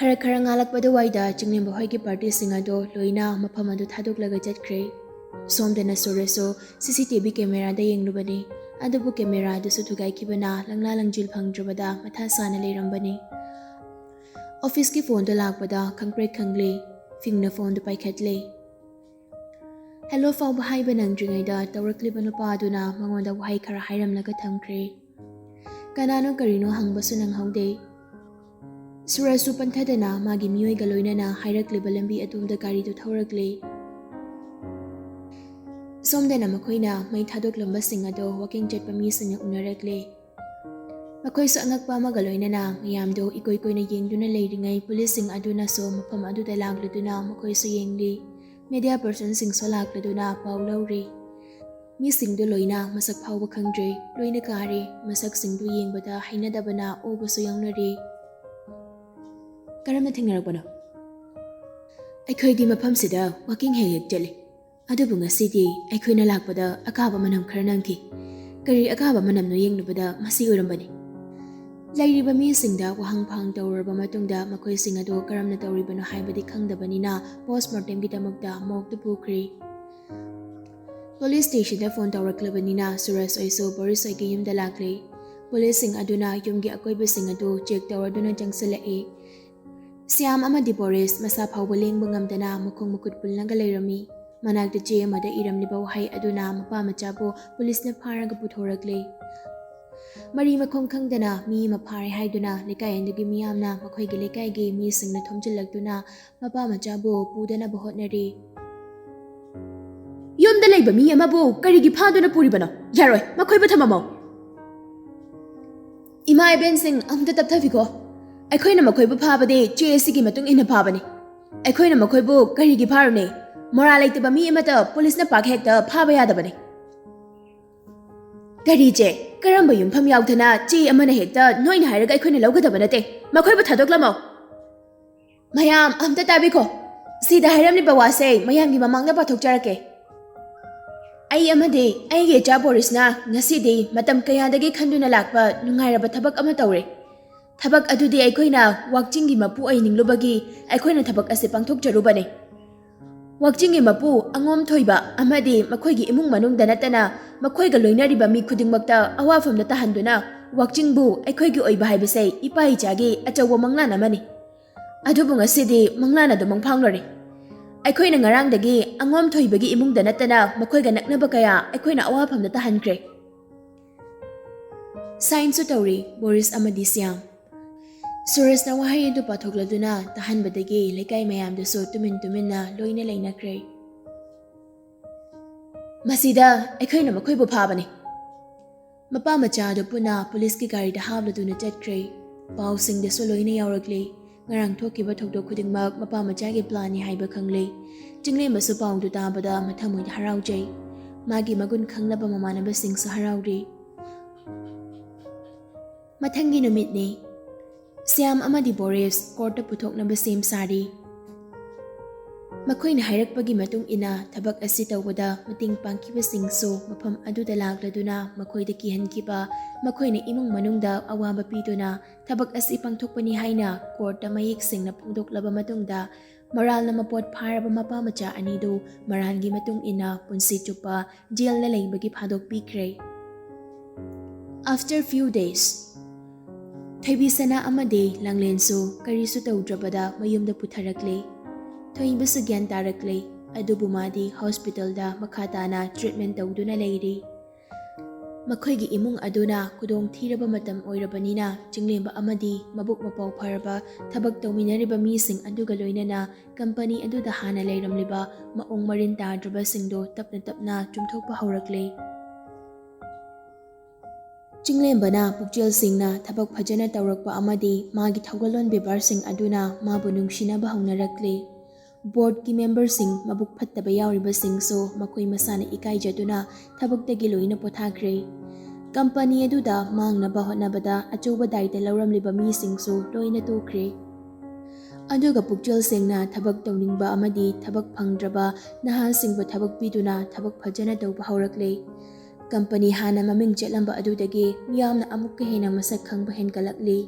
ꯈꯔ ꯈꯔ ꯉꯥꯜꯂꯛꯄ ꯑꯗꯨꯋꯥꯏꯗ ꯆꯤꯡꯂꯦꯝꯕ ꯍꯣꯏꯒꯤ ꯄꯥꯔꯇꯤꯁꯤꯡ ꯑꯗꯣ ꯂꯣꯏꯅ ꯃꯐꯝ ꯑꯗꯨ ꯊꯥꯗꯣꯛꯂꯒ ꯆꯠꯈ꯭ꯔꯦ꯫ ꯁꯣꯝꯗꯅ ꯁꯨꯔꯖꯁꯨ ꯁꯤ ꯁꯤ ꯇꯤ ꯚꯤ ꯀꯦꯃꯦꯔꯥꯗ ꯌꯦꯡꯂꯨꯕꯅꯤ꯫ ꯑꯗꯨꯕꯨ ꯀꯦꯃꯦꯔꯥꯗꯨꯁꯨ ꯊꯨꯒꯥꯏꯈꯤꯕꯅ ꯂꯪꯂꯥ ꯂꯪꯖꯤꯜ ꯐꯪꯗ꯭ꯔꯕꯗ ꯃꯊꯥ ꯁꯥꯅ ꯂꯩꯔꯝꯕꯅꯤ꯫ ꯑꯣꯐꯤꯁꯀꯤ ꯐꯣꯟꯗꯣ ꯂꯥꯛꯄꯗ ꯈꯪꯄ꯭ꯔꯦꯛ ꯈꯪꯂꯦ꯫ ꯐꯤꯡꯅ ꯐꯣꯟꯗꯨ ꯄꯥꯏꯈꯠꯂꯦ꯫ "ꯍꯦꯜꯂꯣ" ꯐꯥꯎꯕ ꯍꯥꯏꯕ ꯅꯪꯗ꯭ꯔꯤꯉꯩꯗ ꯇꯧꯔꯛꯂꯤꯕ ꯅꯨꯄꯥ ꯑꯗꯨꯅ ꯃꯉꯣꯟꯗ ꯋꯥꯍꯩ ꯈꯔ ꯍꯥꯏꯔꯝꯂꯒ ꯊꯝꯈ꯭ꯔꯦ꯫ ꯀꯅꯥꯅꯣ ꯀꯔꯤꯅꯣ ꯍꯪꯕꯁꯨ ꯅꯪꯍꯧꯗꯦ꯫ ꯁꯨꯔꯖꯁꯨ ꯄꯟꯊꯗꯅ ꯃꯥꯒꯤ ꯃꯤꯑꯣꯏꯒ ꯂꯣꯏꯅꯅ ꯍꯥꯏꯔꯛꯂꯤꯕ ꯂꯝꯕꯤ ꯑꯗꯣꯝꯗ ꯒꯥꯔꯤꯗꯨ ꯊꯧꯔꯛꯂꯦ꯫ ꯁꯣꯝꯗꯅ ꯃꯈꯣꯏꯅ ꯃꯩ ꯊꯥꯗꯣꯛꯂꯝꯕꯁꯤꯡ ꯑꯗꯣ ꯋꯥꯀꯤꯡ ꯆꯠꯄ ꯃꯤꯁꯤꯡꯅ ꯎꯅꯔꯛꯂꯦ꯫ ꯃꯈꯣꯏꯁꯨ ꯑꯉꯛꯄ ꯑꯃꯒ ꯂꯣꯏꯅꯅ ꯃꯌꯥꯝꯗꯣ ꯏꯀꯣꯏ ꯀꯣꯏꯅ ꯌꯦꯡꯗꯨꯅ ꯂꯩꯔꯤꯉꯩ, ꯄꯨꯂꯤꯁꯁꯤꯡ ꯑꯗꯨꯅꯁꯨ ꯃꯐꯝ ꯑꯗꯨꯗ ꯂꯥꯛꯂꯗꯨꯅ ꯃꯈꯣꯏꯁꯨ ꯌꯦꯡꯂꯤ꯫ ꯃꯦꯗꯤꯌꯥ ꯄꯔꯁꯟꯁꯤꯡꯁꯨ ꯂꯥꯛꯂꯗꯨꯅ ꯄꯥꯎ ꯂꯧꯔꯤ꯫ ꯃꯤꯁꯤꯡꯗꯨ ꯂꯣꯏꯅ ꯃꯁꯛ ꯐꯥꯎꯕ ꯈꯪꯗ꯭ꯔꯦ꯫ ꯂꯣꯏꯅ ꯀꯥꯔꯦ꯫ ꯃꯁꯛꯁꯤꯡꯗꯨ ꯌꯦꯡꯕꯗ ꯍꯩꯅꯗꯕꯅ ꯑꯣꯕꯁꯨ ꯌꯥꯎꯅꯔꯦ꯫ "ꯀꯔꯝꯅ ꯊꯦꯡꯅꯔꯛꯄꯅꯣ?" "ꯑꯩꯈꯣꯏꯗꯤ ꯃꯐꯝꯁꯤꯗ ꯋꯥꯀꯤꯡ ꯍꯦꯛ ꯍꯦꯛ ꯆꯠꯂꯤ꯫ ꯑꯗꯨꯕꯨ ꯉꯁꯤꯗꯤ ꯑꯩꯈꯣꯏꯅ ꯂꯥꯛꯄꯗ ꯑꯀꯥꯕ ꯃꯅꯝ ꯈꯔ ꯅꯝꯈꯤ꯫ ꯀꯔꯤ ꯑꯀꯥꯕ ꯃꯅꯝꯅꯣ ꯌꯦꯡꯂꯨꯕꯗ ꯃꯁꯤ ꯑꯣꯏꯔꯝꯕꯅꯤ꯫" ꯂꯩꯔꯤꯕ ꯃꯤꯁꯤꯡꯗ ꯋꯥꯍꯪ ꯐꯥꯍꯪ ꯇꯧꯔꯨꯔꯕ ꯃꯇꯨꯡꯗ ꯃꯈꯣꯏꯁꯤꯡ ꯑꯗꯨ ꯀꯔꯝꯅ ꯇꯧꯔꯤꯕꯅꯣ ꯍꯥꯏꯕꯗꯤ ꯈꯪꯗꯕꯅꯤꯅ ꯄꯣꯁꯃꯣꯔꯇꯦꯝꯒꯤꯗꯃꯛꯇ ꯃꯣꯔꯒꯇ ꯄꯨꯈ꯭ꯔꯦ꯫ ꯄꯨꯂꯤꯁ ꯁ꯭ꯇꯦꯁꯟꯗ ꯐꯣꯟ ꯇꯧꯔꯛꯂꯕꯅꯤꯅ ꯁꯨꯔꯖ ꯍꯣꯏꯁꯨ ꯕꯣꯔꯤꯁ ꯍꯣꯏꯒꯤ ꯌꯨꯝꯗ ꯂꯥꯛꯂꯦ꯫ ꯄꯨꯂꯤꯁꯁꯤꯡ ꯑꯗꯨꯅ ꯌꯨꯝꯒꯤ ꯑꯀꯣꯏꯕꯁꯤꯡ ꯑꯗꯨ ꯆꯦꯛ ꯇꯧꯔꯗꯨꯅ ꯆꯪꯁꯤꯜꯂꯛꯏ꯫ ꯁ꯭ꯌꯥꯝ ꯑꯃꯗꯤ ꯕꯣꯔꯤꯁ ꯃꯁꯥ ꯐꯥꯎꯕ ꯂꯦꯡꯕ ꯉꯝꯗꯅ ꯃꯈꯣꯡ ꯃꯈꯨꯠ ꯄꯨꯜꯂꯒ ꯂꯩꯔꯝꯃꯤ꯫ ꯃꯅꯥꯛꯇ ꯆꯦ ꯑꯃꯗ ꯏꯔꯝꯂꯤꯕ ꯋꯥꯍꯩ ꯑꯗꯨꯅ ꯃꯄꯥ ꯃꯆꯥꯕꯨ ꯄꯨꯂꯤꯁꯅ ꯐꯥꯔꯒ ꯄꯨꯊꯣꯔꯛꯂꯦ꯫ ꯃꯔꯤ ꯃꯈꯣꯡ ꯈꯪꯗꯅ ꯃꯤ ꯑꯃ ꯐꯥꯔꯦ ꯍꯥꯏꯗꯨꯅ ꯂꯩꯀꯥꯏ ꯑꯗꯨꯒꯤ ꯃꯤꯌꯥꯝꯅ ꯃꯈꯣꯏꯒꯤ ꯂꯩꯀꯥꯏꯒꯤ ꯃꯤꯁꯤꯡꯅ ꯊꯣꯝꯖꯤꯜꯂꯛꯇꯨꯅ ꯃꯄꯥ ꯃꯆꯥꯕꯨ ꯄꯨꯗꯅꯕ ꯍꯣꯠꯅꯔꯤ꯫ "ꯌꯨꯝꯗ ꯂꯩꯕ ꯃꯤ ꯑꯃꯕꯨ ꯀꯔꯤꯒꯤ ꯐꯥꯗꯨꯅ ꯄꯨꯔꯤꯕꯅꯣ? ꯌꯥꯔꯣꯏ, ꯃꯈꯣꯏꯕꯨ ꯊꯝꯃꯝꯃꯣ꯫" "ꯏꯃꯥ ꯏꯕꯦꯟꯁꯤꯡ, ꯑꯃꯨꯛꯇ ꯇꯞꯊꯕꯤꯈꯣ꯫ ꯑꯩꯈꯣꯏꯅ ꯃꯈꯣꯏꯕꯨ ꯐꯥꯕꯗꯤ ꯆꯦ ꯑꯁꯤꯒꯤ ꯃꯇꯨꯡ ꯏꯟꯅ ꯐꯥꯕꯅꯤ꯫ ꯑꯩꯈꯣꯏꯅ ꯃꯈꯣꯏꯕꯨ ꯀꯔꯤꯒꯤ ꯐꯥꯔꯨꯅꯤ? ꯃꯣꯔꯥ ꯂꯩꯇꯕ ꯃꯤ ꯑꯃꯠꯇ ꯄꯨꯂꯤꯁꯅ ꯄꯥꯛ ꯍꯦꯛꯇ ꯐꯥꯕ ꯌꯥꯗꯕꯅꯤ꯫" ꯀꯔꯤ ꯆꯦ? ꯀꯔꯝꯕ ꯌꯨꯝꯐꯝ ꯌꯥꯎꯗꯅ ꯆꯦ ꯑꯃꯅ ꯍꯦꯛꯇ ꯅꯣꯏꯅ ꯍꯥꯏꯔꯒ ꯑꯩꯈꯣꯏꯅ ꯂꯧꯒꯗꯕ ꯅꯠꯇꯦ꯫ ꯃꯈꯣꯏꯕꯨ ꯊꯥꯗꯣꯛꯂꯝꯃꯣ꯫ ꯃꯌꯥꯝ ꯑꯝꯇ ꯇꯥꯕꯤꯈꯣ꯫ ꯁꯤꯗ ꯍꯥꯏꯔꯝꯂꯤꯕ ꯋꯥꯁꯦ ꯃꯌꯥꯝꯒꯤ ꯃꯃꯥꯡꯗ ꯄꯥꯊꯣꯛꯆꯔꯛꯀꯦ꯫ ꯑꯩ ꯑꯃꯗꯤ ꯑꯩꯒꯤ ꯏꯆꯥ ꯕꯣꯔꯤꯁꯅ ꯉꯁꯤꯗꯤ ꯃꯇꯝ ꯀꯌꯥꯗꯒꯤ ꯈꯟꯗꯨꯅ ꯂꯥꯛꯄ ꯅꯨꯡꯉꯥꯏꯔꯕ ꯊꯕꯛ ꯑꯃ ꯇꯧꯔꯦ꯫ ꯊꯕꯛ ꯑꯗꯨꯗꯤ ꯑꯩꯈꯣꯏꯅ ꯋꯥꯛꯆꯤꯡꯒꯤ ꯃꯄꯨ ꯑꯣꯏꯅꯤꯡꯂꯨꯕꯒꯤ ꯑꯩꯈꯣꯏꯅ ꯊꯕꯛ ꯑꯁꯤ ꯄꯥꯡꯊꯣꯛꯆꯔꯨꯕꯅꯤ꯫ ꯋꯥꯛꯆꯤꯡꯒꯤ ꯃꯄꯨ ꯑꯉꯣꯝ ꯊꯣꯏꯕ ꯑꯃꯗꯤ ꯃꯈꯣꯏꯒꯤ ꯏꯃꯨꯡ ꯃꯅꯨꯡꯗ ꯅꯠꯇꯅ ꯃꯈꯣꯏꯒ ꯂꯣꯏꯅꯔꯤꯕ ꯃꯤ ꯈꯨꯗꯤꯡꯃꯛꯇ ꯑꯋꯥꯐꯝꯗ ꯇꯥꯍꯟꯗꯨꯅ ꯋꯥꯛꯆꯤꯡꯕꯨ ꯑꯩꯈꯣꯏꯒꯤ ꯑꯣꯏꯕ ꯍꯥꯏꯕꯁꯦ ꯏꯄꯥ ꯏꯆꯥꯒꯤ ꯑꯆꯧꯕ ꯃꯪꯂꯥꯟ ꯑꯃꯅꯤ꯫ ꯑꯗꯨꯕꯨ ꯉꯁꯤꯗꯤ ꯃꯪꯂꯥꯟ ꯑꯗꯨ ꯃꯪꯐꯥꯡꯂꯔꯦ꯫ ꯑꯩꯈꯣꯏꯅ ꯉꯔꯥꯡꯗꯒꯤ ꯑꯉꯣꯝ ꯊꯣꯏꯕꯒꯤ ꯏꯃꯨꯡꯗ ꯅꯠꯇꯅ ꯃꯈꯣꯏꯒ ꯅꯛꯅꯕ ꯀꯌꯥ ꯑꯩꯈꯣꯏꯅ ꯑꯋꯥꯐꯝꯗ ꯇꯥꯍꯟꯈ꯭ꯔꯦ꯫ ꯁꯥꯏꯟꯁꯨ ꯇꯧꯔꯤ ꯕꯣꯔꯤꯁ ꯑꯃꯗꯤ ꯁ꯭ꯌꯥꯝ꯫ ꯁꯨꯔꯖꯅ ꯋꯥꯍꯩ ꯑꯗꯨ ꯄꯥꯊꯣꯛꯂꯗꯨꯅ ꯇꯥꯍꯟꯕꯗꯒꯤ ꯂꯩꯀꯥꯏ ꯃꯌꯥꯝꯗꯨꯁꯨ ꯇꯨꯃꯤꯟ ꯇꯨꯃꯤꯟꯅ ꯂꯣꯏꯅ ꯂꯩꯅꯈ꯭ꯔꯦ꯫ ꯃꯁꯤꯗ ꯑꯩꯈꯣꯏꯅ ꯃꯈꯣꯏꯕꯨ ꯐꯥꯕꯅꯤ꯫ ꯃꯄꯥ ꯃꯆꯥ ꯑꯗꯨ ꯄꯨꯟꯅ ꯄꯨꯂꯤꯁꯀꯤ ꯒꯥꯔꯤꯗ ꯍꯥꯞꯂꯗꯨꯅ ꯆꯠꯈ꯭ꯔꯦ꯫ ꯄꯥꯎꯁꯤꯡꯗꯁꯨ ꯂꯣꯏꯅ ꯌꯥꯎꯔꯛꯂꯦ꯫ ꯉꯔꯥꯡ ꯊꯣꯛꯈꯤꯕ ꯊꯧꯗꯣꯛ ꯈꯨꯗꯤꯡꯃꯛ ꯃꯄꯥ ꯃꯆꯥꯒꯤ ꯄ꯭ꯂꯥꯟꯅꯤ ꯍꯥꯏꯕ ꯈꯪꯂꯦ꯫ ꯆꯤꯡꯂꯦꯝꯕꯁꯨ ꯄꯥꯎꯗꯨ ꯇꯥꯕꯗ ꯃꯊꯃꯣꯏꯗ ꯍꯔꯥꯎꯖꯩ꯫ ꯃꯥꯒꯤ ꯃꯒꯨꯟ ꯈꯪꯂꯕ ꯃꯃꯥꯟꯅꯕꯁꯤꯡꯁꯨ ꯍꯔꯥꯎꯔꯤ꯫ ꯃꯊꯪꯒꯤ ꯅꯨꯃꯤꯠꯅꯤ꯫ ꯁ꯭ꯌꯥꯝ ꯑꯃꯗꯤ ꯕꯣꯔꯤꯁ ꯀꯣꯔꯠꯇ ꯄꯨꯊꯣꯛꯅꯕ ꯁꯦꯝ ꯁꯥꯔꯤ꯫ ꯃꯈꯣꯏꯅ ꯍꯥꯏꯔꯛꯄꯒꯤ ꯃꯇꯨꯡ ꯏꯟꯅ ꯊꯕꯛ ꯑꯁꯤ ꯇꯧꯕꯗ ꯃꯇꯦꯡ ꯄꯥꯡꯈꯤꯕꯁꯤꯡꯁꯨ ꯃꯐꯝ ꯑꯗꯨꯗ ꯂꯥꯛꯂꯗꯨꯅ ꯃꯈꯣꯏꯗ ꯀꯤꯍꯟꯈꯤꯕ, ꯃꯈꯣꯏꯅ ꯏꯃꯨꯡ ꯃꯅꯨꯡꯗ ꯑꯋꯥꯕ ꯄꯤꯗꯨꯅ ꯊꯕꯛ ꯑꯁꯤ ꯄꯥꯡꯊꯣꯛꯄꯅꯤ ꯍꯥꯏꯅ ꯀꯣꯔꯠꯇ ꯃꯌꯦꯛ ꯁꯦꯡꯅ ꯐꯣꯡꯗꯣꯛꯂꯕ ꯃꯇꯨꯡꯗ, ꯃꯔꯥꯜꯅ ꯃꯄꯣꯠ ꯐꯥꯔꯕ ꯃꯄꯥ ꯃꯆꯥ ꯑꯅꯤꯗꯨ ꯃꯔꯥꯜꯒꯤ ꯃꯇꯨꯡ ꯏꯟꯅ ꯄꯨꯟꯁꯤ ꯆꯨꯞꯄ ꯖꯦꯜꯗ ꯂꯩꯕꯒꯤ ꯐꯥꯗꯣꯛꯄꯤꯈ꯭ꯔꯦ꯫ After few days, ꯊꯣꯏꯕꯤꯁꯅꯥ ꯑꯃꯗꯤ ꯂꯥꯡꯂꯦꯟꯁꯨ ꯀꯔꯤꯁꯨ ꯇꯧꯗ꯭ꯔꯕꯗ ꯃꯌꯨꯝꯗ ꯄꯨꯊꯔꯛꯂꯦ꯫ ꯊꯣꯏꯕꯁꯨ ꯒ꯭ꯌꯥꯟ ꯇꯥꯔꯛꯂꯦ, ꯑꯗꯨꯕꯨ ꯃꯥꯗꯤ ꯍꯣꯁꯄꯤꯇꯥꯜꯗ ꯃꯈꯥ ꯇꯥꯅ ꯇ꯭ꯔꯤꯠꯃꯦꯟ ꯇꯧꯗꯨꯅ ꯂꯩꯔꯤ꯫ ꯃꯈꯣꯏꯒꯤ ꯏꯃꯨꯡ ꯑꯗꯨꯅ ꯈꯨꯗꯣꯡ ꯊꯤꯔꯕ ꯃꯇꯝ ꯑꯣꯏꯔꯕꯅꯤꯅ, ꯆꯤꯡꯂꯦꯝꯕ ꯑꯃꯗꯤ ꯃꯕꯨꯛ ꯃꯄꯥꯎ ꯐꯔꯕ ꯊꯕꯛ ꯇꯧꯃꯤꯟꯅꯔꯤꯕ ꯃꯤꯁꯤꯡ ꯑꯗꯨꯒ ꯂꯣꯏꯅꯅ ꯀꯝꯄꯅꯤ ꯑꯗꯨꯗ ꯍꯥꯟꯅ ꯂꯩꯔꯝꯂꯤꯕ ꯃꯑꯣꯡ ꯃꯔꯤꯟ ꯇꯥꯗ꯭ꯔꯕꯁꯤꯡꯗꯨ ꯇꯞꯅ ꯇꯞꯅ ꯆꯨꯝꯊꯣꯛꯄ ꯍꯧꯔꯛꯂꯦ꯫ ꯆꯤꯡꯂꯦꯝꯕꯅ ꯄꯨꯛꯆꯦꯜ ꯁꯦꯡꯅ ꯊꯕꯛ ꯐꯖꯅ ꯇꯧꯔꯛꯄ ꯑꯃꯗꯤ ꯃꯥꯒꯤ ꯊꯧꯒꯜꯂꯣꯟ ꯕꯦꯕꯥꯔꯁꯤꯡ ꯑꯗꯨꯅ ꯃꯥꯕꯨ ꯅꯨꯡꯁꯤꯅꯕ ꯍꯧꯅꯔꯛꯂꯦ꯫ ꯕꯣꯔꯗꯀꯤ ꯃꯦꯝꯕꯔꯁꯤꯡ ꯃꯕꯨꯛ ꯐꯠꯇꯕ ꯌꯥꯎꯔꯤꯕꯁꯤꯡꯁꯨ ꯃꯈꯣꯏ ꯃꯁꯥꯅ ꯏꯀꯥꯏꯖꯗꯨꯅ ꯊꯕꯛꯇꯒꯤ ꯂꯣꯏꯅ ꯄꯣꯊꯥꯈ꯭ꯔꯦ꯫ ꯀꯝꯄꯅꯤ ꯑꯗꯨꯗ ꯃꯥꯡꯅꯕ ꯍꯣꯠꯅꯕꯗ ꯑꯆꯧꯕ ꯗꯥꯏꯇ ꯂꯧꯔꯝꯂꯤꯕ ꯃꯤꯁꯤꯡꯁꯨ ꯂꯣꯏꯅ ꯇꯣꯛꯈ꯭ꯔꯦ꯫ ꯑꯗꯨꯒ ꯄꯨꯛꯆꯦꯜ ꯁꯦꯡꯅ ꯊꯕꯛ ꯇꯧꯅꯤꯡꯕ ꯑꯃꯗꯤ ꯊꯕꯛ ꯐꯪꯗ꯭ꯔꯕ ꯅꯍꯥꯁꯤꯡꯕꯨ ꯊꯕꯛ ꯄꯤꯗꯨꯅ ꯊꯕꯛ ꯐꯖꯅ ꯇꯧꯕ ꯍꯧꯔꯛꯂꯦ꯫ ꯀꯝꯄꯅꯤ ꯍꯥꯟꯅ ꯃꯃꯤꯡ ꯆꯠꯂꯝꯕ ꯑꯗꯨꯗꯒꯤ ꯃꯤꯌꯥꯝꯅ ꯑꯃꯨꯛꯀ ꯍꯦꯟꯅ ꯃꯁꯛ ꯈꯪꯕ ꯍꯦꯟꯒꯠꯂꯛꯂꯤ꯫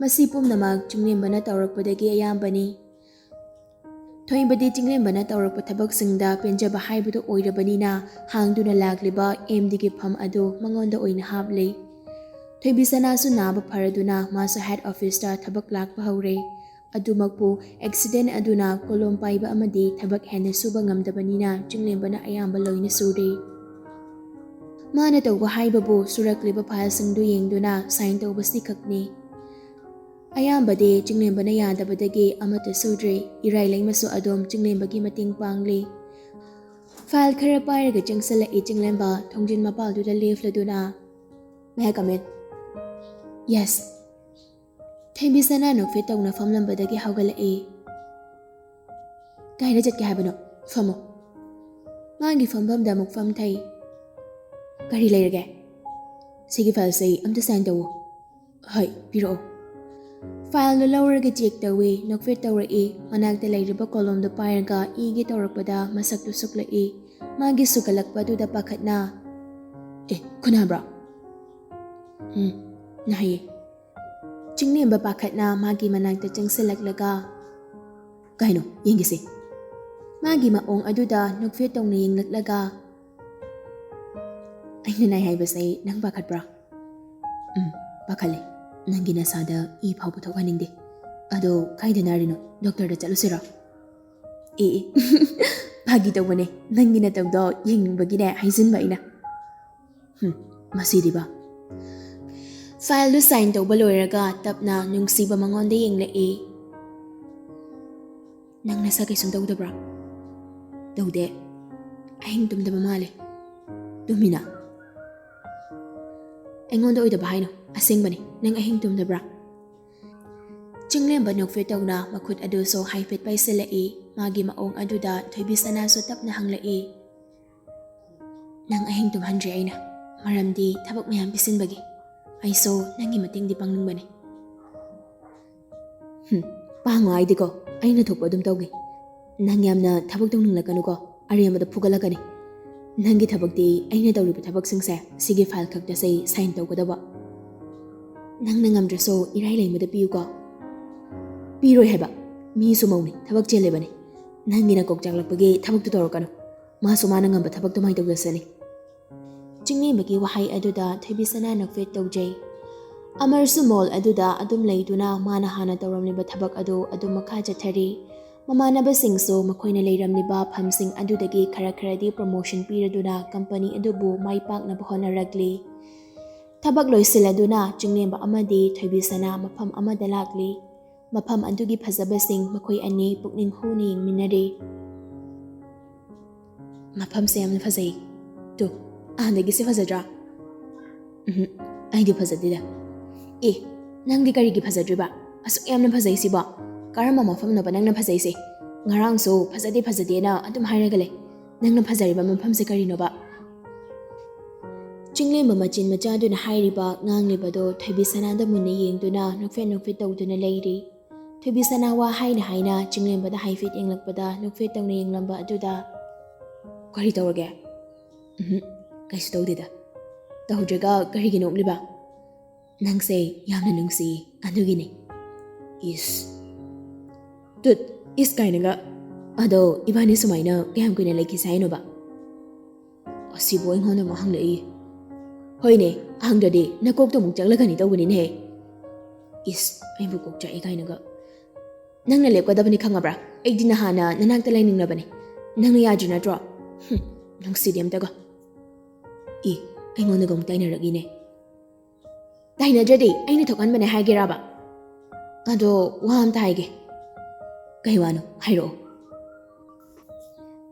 ꯃꯁꯤ ꯄꯨꯝꯅꯃꯛ ꯆꯤꯡꯂꯦꯝꯕꯅ ꯇꯧꯔꯛꯄꯗꯒꯤ ꯑꯌꯥꯝꯕꯅꯤ꯫ ꯊꯣꯏꯕꯗꯤ ꯆꯤꯡꯂꯦꯝꯕꯅ ꯇꯧꯔꯛꯄ ꯊꯕꯛꯁꯤꯡꯗ ꯄꯦꯟꯖꯕ ꯍꯥꯏꯕꯗꯨ ꯑꯣꯏꯔꯕꯅꯤꯅ, ꯍꯥꯡꯗꯨꯅ ꯂꯥꯛꯂꯤꯕ ꯑꯦꯝ ꯗꯤꯒꯤ ꯐꯝ ꯑꯗꯨ ꯃꯉꯣꯟꯗ ꯑꯣꯏꯅ ꯍꯥꯞꯂꯦ꯫ ꯊꯣꯏꯕꯤꯁꯅꯥꯁꯨ ꯅꯥꯕ ꯐꯔꯗꯨꯅ ꯃꯥꯁꯨ ꯍꯦꯗ ꯑꯣꯐꯤꯁꯇ ꯊꯕꯛ ꯂꯥꯛꯄ ꯍꯧꯔꯦ꯫ ꯑꯗꯨꯃꯛꯄꯨ, ꯑꯦꯛꯁꯤꯗꯦꯟ ꯑꯗꯨꯅ ꯀꯣꯂꯣꯝ ꯄꯥꯏꯕ ꯑꯃꯗꯤ ꯊꯕꯛ ꯍꯦꯟꯅ ꯁꯨꯕ ꯉꯝꯗꯕꯅꯤꯅ ꯆꯤꯡꯂꯦꯝꯕꯅ ꯑꯌꯥꯝꯕ ꯂꯣꯏꯅ ꯁꯨꯔꯦ꯫ ꯃꯥꯅ ꯇꯧꯕ ꯍꯥꯏꯕꯕꯨ ꯁꯨꯔꯛꯂꯤꯕ ꯐꯥꯏꯜꯁꯤꯡꯗꯨ ꯌꯦꯡꯗꯨꯅ ꯁꯥꯏꯟ ꯇꯧꯕꯁꯤ ꯈꯛꯅꯤ꯫ ꯑꯌꯥꯝꯕꯗꯤ ꯆꯤꯡꯂꯦꯝꯕꯅ ꯌꯥꯗꯕꯗꯒꯤ ꯑꯃꯠꯇ ꯁꯨꯗ꯭ꯔꯦ꯫ ꯏꯔꯥꯏ ꯂꯩꯃꯁꯨ ꯑꯗꯨꯝ ꯆꯤꯡꯂꯦꯝꯕꯒꯤ ꯃꯇꯦꯡ ꯄꯥꯡꯂꯤ꯫ ꯐꯥꯏꯜ ꯈꯔ ꯄꯥꯏꯔꯒ ꯆꯪꯁꯤꯜꯂꯛꯏ ꯆꯤꯡꯂꯦꯝꯕ, ꯊꯣꯡꯖꯤꯟ ꯃꯄꯥꯜꯗꯨꯗ ꯂꯦꯞꯂꯗꯨꯅ, "May I come in?" "Yes." ꯊꯣꯏꯕꯤꯁꯅꯥ ꯅꯣꯛꯐꯦꯠ ꯇꯧꯅ ꯐꯝꯂꯝꯕꯗꯒꯤ ꯍꯧꯒꯠꯂꯛꯏ꯫ "ꯀꯥꯏꯗ ꯆꯠꯀꯦ ꯍꯥꯏꯕꯅꯣ? ꯐꯝꯃꯣ꯫" ꯃꯥꯒꯤ ꯐꯝꯐꯝꯗ ꯑꯃꯨꯛ ꯐꯝꯊꯩ꯫ "ꯀꯔꯤ ꯂꯩꯔꯒꯦ?" "ꯁꯤꯒꯤ ꯐꯥꯏꯜꯁꯦ ꯑꯝꯇ ꯁꯥꯏꯟ ꯇꯧꯋꯣ꯫" "ꯍꯣꯏ, ꯄꯤꯔꯛꯑꯣ꯫" ꯐꯥꯏꯜꯗꯨ ꯂꯧꯔꯒ ꯆꯦꯛ ꯇꯧꯏ꯫ ꯅꯣꯛꯐꯦꯠ ꯇꯧꯔꯛꯏ꯫ ꯃꯅꯥꯛꯇ ꯂꯩꯔꯤꯕ ꯀꯣꯂꯣꯝꯗꯨ ꯄꯥꯏꯔꯒ ꯏꯒꯦ ꯇꯧꯔꯛꯄꯗ ꯃꯁꯛꯇꯨ ꯁꯨꯛꯂꯛꯏ꯫ ꯃꯥꯒꯤ ꯁꯨꯒꯠꯂꯛꯄ ꯑꯗꯨꯗ ꯄꯥꯈꯠꯅ, "ꯑꯦ, ꯈꯨꯠ ꯅꯥꯕ꯭ꯔꯣ?" "ꯎꯝ, ꯅꯥꯏꯌꯦ꯫" ꯆꯤꯡꯂꯦꯝꯕ ꯄꯥꯈꯠꯅ ꯃꯥꯒꯤ ꯃꯅꯥꯛꯇ ꯆꯪꯁꯤꯜꯂꯛꯂꯒ, "ꯀꯩꯅꯣ? ꯌꯦꯡꯒꯦꯁꯦ꯫" ꯃꯥꯒꯤ ꯃꯑꯣꯡ ꯑꯗꯨꯗ ꯅꯣꯛꯐꯦꯠ ꯇꯧꯅ ꯌꯦꯡꯂꯛꯂꯒ, "ꯑꯩꯅ ꯅꯥꯏ ꯍꯥꯏꯕꯁꯦ ꯅꯪ ꯄꯥꯈꯠꯄ꯭ꯔꯥ?" "ꯎꯝ, ꯄꯥꯈꯠꯂꯦ꯫ ꯅꯪꯒꯤ ꯅꯁꯥꯗ ꯏ ꯐꯥꯎꯕ ꯊꯣꯛꯍꯟꯅꯤꯡꯗꯦ꯫ ꯑꯗꯣ ꯀꯥꯏꯗ ꯅꯥꯔꯤꯅꯣ? ꯗꯣꯛꯇꯔꯗ ꯆꯠꯂꯨꯁꯤꯔꯣ?" "ꯑꯦ, ꯑꯦ, ꯐꯥꯒꯤ ꯇꯧꯕꯅꯦ꯫ ꯅꯪꯒꯤ ꯅꯇꯧꯗꯣ ꯌꯦꯡꯅꯤꯡꯕꯒꯤꯅꯦ ꯍꯥꯏꯖꯤꯟꯕ ꯑꯩꯅ꯫" "ꯍꯨꯝ, ꯃꯁꯤꯗꯤꯕ꯫" ꯐꯥꯏꯜꯗꯨ ꯁꯥꯏꯟ ꯇꯧꯕ ꯂꯣꯏꯔꯒ ꯇꯞꯅ ꯅꯨꯡꯁꯤꯕ ꯃꯉꯣꯟꯗ ꯌꯦꯡꯂꯛꯏ꯫ "ꯅꯪ ꯅꯁꯥ ꯀꯩꯁꯨꯝ ꯇꯧꯗꯕ꯭ꯔꯥ? ꯇꯧꯗꯦ꯫ ꯑꯍꯤꯡ ꯇꯨꯝꯗꯕ ꯃꯥꯜꯂꯦ꯫ ꯇꯨꯝꯃꯤꯅ?" "ꯑꯩꯉꯣꯟꯗ ꯑꯣꯏꯗꯕ ꯍꯥꯏꯅꯣ, ꯑꯁꯦꯡꯕꯅꯤ꯫ ꯅꯪ ꯑꯍꯤꯡ ꯇꯨꯝꯗꯕ꯭ꯔꯥ?" ꯆꯤꯡꯂꯦꯝꯕ ꯅꯣꯛꯐꯦꯠ ꯇꯧꯅ ꯃꯈꯨꯠ ꯑꯗꯨꯁꯨ ꯍꯥꯏꯐꯦꯠ ꯄꯥꯏꯁꯤꯜꯂꯛꯏ꯫ ꯃꯥꯒꯤ ꯃꯑꯣꯡ ꯑꯗꯨꯗ ꯊꯣꯏꯕꯤꯁꯅꯥꯁꯨ ꯇꯞꯅ ꯍꯪꯂꯛꯏ꯫ "ꯅꯪ ꯑꯍꯤꯡ ꯇꯨꯝꯍꯟꯗ꯭ꯔꯦ ꯑꯩꯅ꯫ ꯃꯔꯝꯗꯤ ꯊꯕꯛ ꯃꯌꯥꯝ ꯄꯤꯁꯤꯟꯕꯒꯤ꯫ ꯑꯩꯁꯨ ꯅꯪꯒꯤ ꯃꯇꯦꯡꯗꯤ ꯄꯥꯡꯅꯤꯡꯕꯅꯤ꯫ ꯍꯨꯝ, ꯄꯥꯡꯉꯣ ꯍꯥꯏꯗꯤꯀꯣ, ꯑꯩꯅ ꯊꯣꯛꯄ ꯑꯗꯨꯝ ꯇꯧꯒꯦ꯫ ꯅꯪ ꯌꯥꯝꯅ ꯊꯕꯛ ꯇꯧꯅꯤꯡꯂꯛꯀꯅꯨꯀꯣ, ꯑꯔꯦꯝꯕꯗ ꯐꯨꯒꯠꯂꯛꯀꯅꯤ꯫ ꯅꯪꯒꯤ ꯊꯕꯛꯇꯤ ꯑꯩꯅ ꯇꯧꯔꯤꯕ ꯊꯕꯛꯁꯤꯡꯁꯦ ꯁꯤꯒꯤ file ꯈꯛꯇꯁꯦ sign ꯇꯧꯒꯗꯕ꯫ ꯅꯪꯅ ꯉꯝꯗ꯭ꯔꯁꯨ ꯏꯔꯥꯏ ꯂꯩꯃꯗ ꯄꯤꯌꯨꯀꯣ꯫ ꯄꯤꯔꯣꯏ ꯍꯥꯏꯕ, ꯃꯤꯁꯨ ꯃꯧꯅꯤ, ꯊꯕꯛ ꯆꯦꯜꯂꯤꯕꯅꯤ꯫ ꯅꯪꯒꯤ ꯅꯀꯣꯛ ꯆꯥꯛꯂꯛꯄꯒꯤ ꯊꯕꯛꯇꯨ ꯇꯧꯔꯛꯀꯅꯨ꯫ ꯃꯥꯁꯨ ꯃꯥꯅ ꯉꯝꯕ ꯊꯕꯛꯇꯨ ꯃꯥꯏ ꯇꯧꯖꯁꯅꯤ꯫ ꯆꯤꯡꯂꯦꯝꯕꯒꯤ ꯋꯥꯍꯩ ꯑꯗꯨꯗ ꯊꯣꯏꯕꯤꯁꯅꯥ ꯅꯣꯛꯐꯦꯠ ꯇꯧꯖꯩ꯫ ꯑꯃꯔꯁꯨ mall ꯑꯗꯨꯗ ꯑꯗꯨꯝ ꯂꯩꯗꯨꯅ ꯃꯥꯅ ꯍꯥꯟꯅ ꯇꯧꯔꯝꯂꯤꯕ ꯊꯕꯛ ꯑꯗꯨ ꯑꯗꯨꯝ ꯃꯈꯥ ꯆꯠꯊꯔꯤ꯫ ꯃꯃꯥꯟꯅꯕꯁꯤꯡꯁꯨ ꯃꯈꯣꯏꯅ ꯂꯩꯔꯝꯂꯤꯕ ꯐꯝꯁꯤꯡ ꯑꯗꯨꯗꯒꯤ ꯈꯔ ꯈꯔꯗꯤ promotion ꯄꯤꯔꯗꯨꯅ company ꯑꯗꯨꯕꯨ ꯃꯥꯏ ꯄꯥꯛꯅꯕ ꯍꯣꯠꯅꯔꯛꯂꯤ꯫ ꯊꯕꯛ ꯂꯣꯏꯁꯤꯜꯂꯗꯨꯅ ꯆꯤꯡꯂꯦꯝꯕ ꯑꯃꯗꯤ ꯊꯣꯏꯕꯤꯁꯅꯥ ꯃꯐꯝ ꯑꯃꯗ ꯂꯥꯛꯂꯤ꯫ ꯃꯐꯝ ꯑꯗꯨꯒꯤ ꯐꯖꯕꯁꯤꯡ ꯃꯈꯣꯏ ꯑꯅꯤ ꯄꯨꯛꯅꯤꯡ ꯍꯨꯅ ꯌꯦꯡꯃꯤꯟꯅꯔꯤ꯫ ꯃꯐꯝꯁꯦ ꯌꯥꯝꯅ ꯐꯖꯩ꯫ ꯇꯨ, ꯑꯍꯥꯟꯗꯒꯤꯁꯦ ꯐꯖꯗ꯭ꯔꯥ? ꯎꯝꯍꯨꯝ, ꯑꯩꯗꯤ ꯐꯖꯗꯦꯗ꯫ ꯑꯦ, ꯅꯪꯗꯤ ꯀꯔꯤꯒꯤ ꯐꯖꯗ꯭ꯔꯤꯕ? ꯑꯁꯨꯛ ꯌꯥꯝꯅ ꯐꯖꯩꯁꯤꯕꯣ? ꯀꯔꯝꯕ ꯃꯐꯝꯅꯣꯕ ꯅꯪꯅ ꯐꯖꯩꯁꯦ? ꯉꯔꯥꯡꯁꯨ ꯐꯖꯗꯦ ꯐꯖꯗꯦꯅ ꯑꯗꯨꯝ ꯍꯥꯏꯔꯒ ꯂꯩ꯫ ꯅꯪꯅ ꯐꯖꯔꯤꯕ ꯃꯐꯝꯁꯦ ꯀꯔꯤꯅꯣꯕ? ꯆꯤꯡꯂꯦꯝꯕ ꯃꯆꯤꯟ ꯃꯆꯥꯗꯨꯅ ꯍꯥꯏꯔꯤꯕ ꯉꯥꯡꯂꯤꯕꯗꯣ ꯊꯣꯏꯕꯤꯁꯅꯥꯗ ꯃꯨꯟꯅ ꯌꯦꯡꯗꯨꯅ ꯅꯣꯛꯐꯦꯠ ꯅꯣꯛꯐꯦꯠ ꯇꯧꯗꯨꯅ ꯂꯩꯔꯤ꯫ ꯊꯣꯏꯕꯤꯁꯅꯥ ꯋꯥ ꯍꯥꯏꯅ ꯍꯥꯏꯅ ꯆꯤꯡꯂꯦꯝꯕꯗ ꯍꯥꯏꯐꯦꯠ ꯌꯦꯡꯂꯛꯄꯗ ꯅꯣꯛꯐꯦꯠ ꯇꯧꯅ ꯌꯦꯡꯂꯝꯕ ꯑꯗꯨꯗ, "ꯀꯔꯤ ꯇꯧꯔꯒꯦ?" "ꯎꯝꯍꯨꯝ, ꯀꯩꯁꯨ ꯇꯧꯗꯦꯗ꯫ ꯇꯧꯗ꯭ꯔꯒ ꯀꯔꯤꯒꯤ ꯅꯣꯛꯂꯤꯕ?" "ꯅꯪꯁꯦ ꯌꯥꯝꯅ ꯅꯨꯡꯁꯤꯌꯦ, ꯑꯗꯨꯒꯤꯅꯦ꯫" "ꯏꯁ꯫ ꯇꯨꯠ, ꯏꯁ ꯀꯥꯏꯅꯒ꯫ ꯑꯗꯣ ꯏꯕꯥꯅꯤ ꯁꯨꯃꯥꯏꯅ ꯀꯌꯥꯝ ꯀꯨꯏꯅ ꯂꯩꯈꯤꯁꯦ ꯍꯥꯏꯅꯣꯕ?" ꯑꯁꯤꯕꯨ ꯑꯩꯉꯣꯟꯗ ꯑꯃꯨꯛ ꯍꯪꯂꯛꯏ꯫ "ꯍꯣꯏꯅꯦ, ꯍꯪꯗ꯭ꯔꯗꯤ ꯅꯀꯣꯛꯇꯣ ꯑꯃꯨꯛ ꯆꯥꯛꯂꯛꯀꯅꯤ ꯇꯧꯕꯅꯤꯅꯦ꯫" "ꯏꯁ, ꯑꯩꯕꯨ ꯀꯣꯛ ꯆꯥꯛꯏ ꯀꯥꯏꯅꯒ꯫ ꯅꯪꯅ ꯂꯦꯞꯀꯗꯕꯅꯤ ꯈꯪꯉꯕ꯭ꯔꯥ? ꯑꯩꯗꯤ ꯅꯍꯥꯟꯅ ꯅꯅꯥꯛꯇ ꯂꯩꯅꯤꯡꯂꯕꯅꯦ꯫ ꯅꯪꯅ ꯌꯥꯗ꯭ꯔꯤ ꯅꯠꯇ꯭ꯔꯣ? ꯍꯨꯝ, ꯅꯨꯡꯁꯤꯗꯦ ꯑꯝꯇꯒ꯫" "ꯏ, ꯑꯩꯉꯣꯟꯗꯒ ꯑꯃꯨꯛ ꯇꯥꯏꯅꯔꯛꯏꯅꯦ꯫" "ꯇꯥꯏꯅꯗ꯭ꯔꯗꯤ ꯑꯩꯅ ꯊꯣꯛꯍꯟꯕꯅꯦ ꯍꯥꯏꯒꯦꯔꯕ? ꯑꯗꯣ ꯋꯥ ꯑꯝꯇ ꯍꯥꯏꯒꯦ꯫" "ꯀꯩ ꯋꯥꯅꯣ? ꯍꯥꯏꯔꯛꯑꯣ꯫"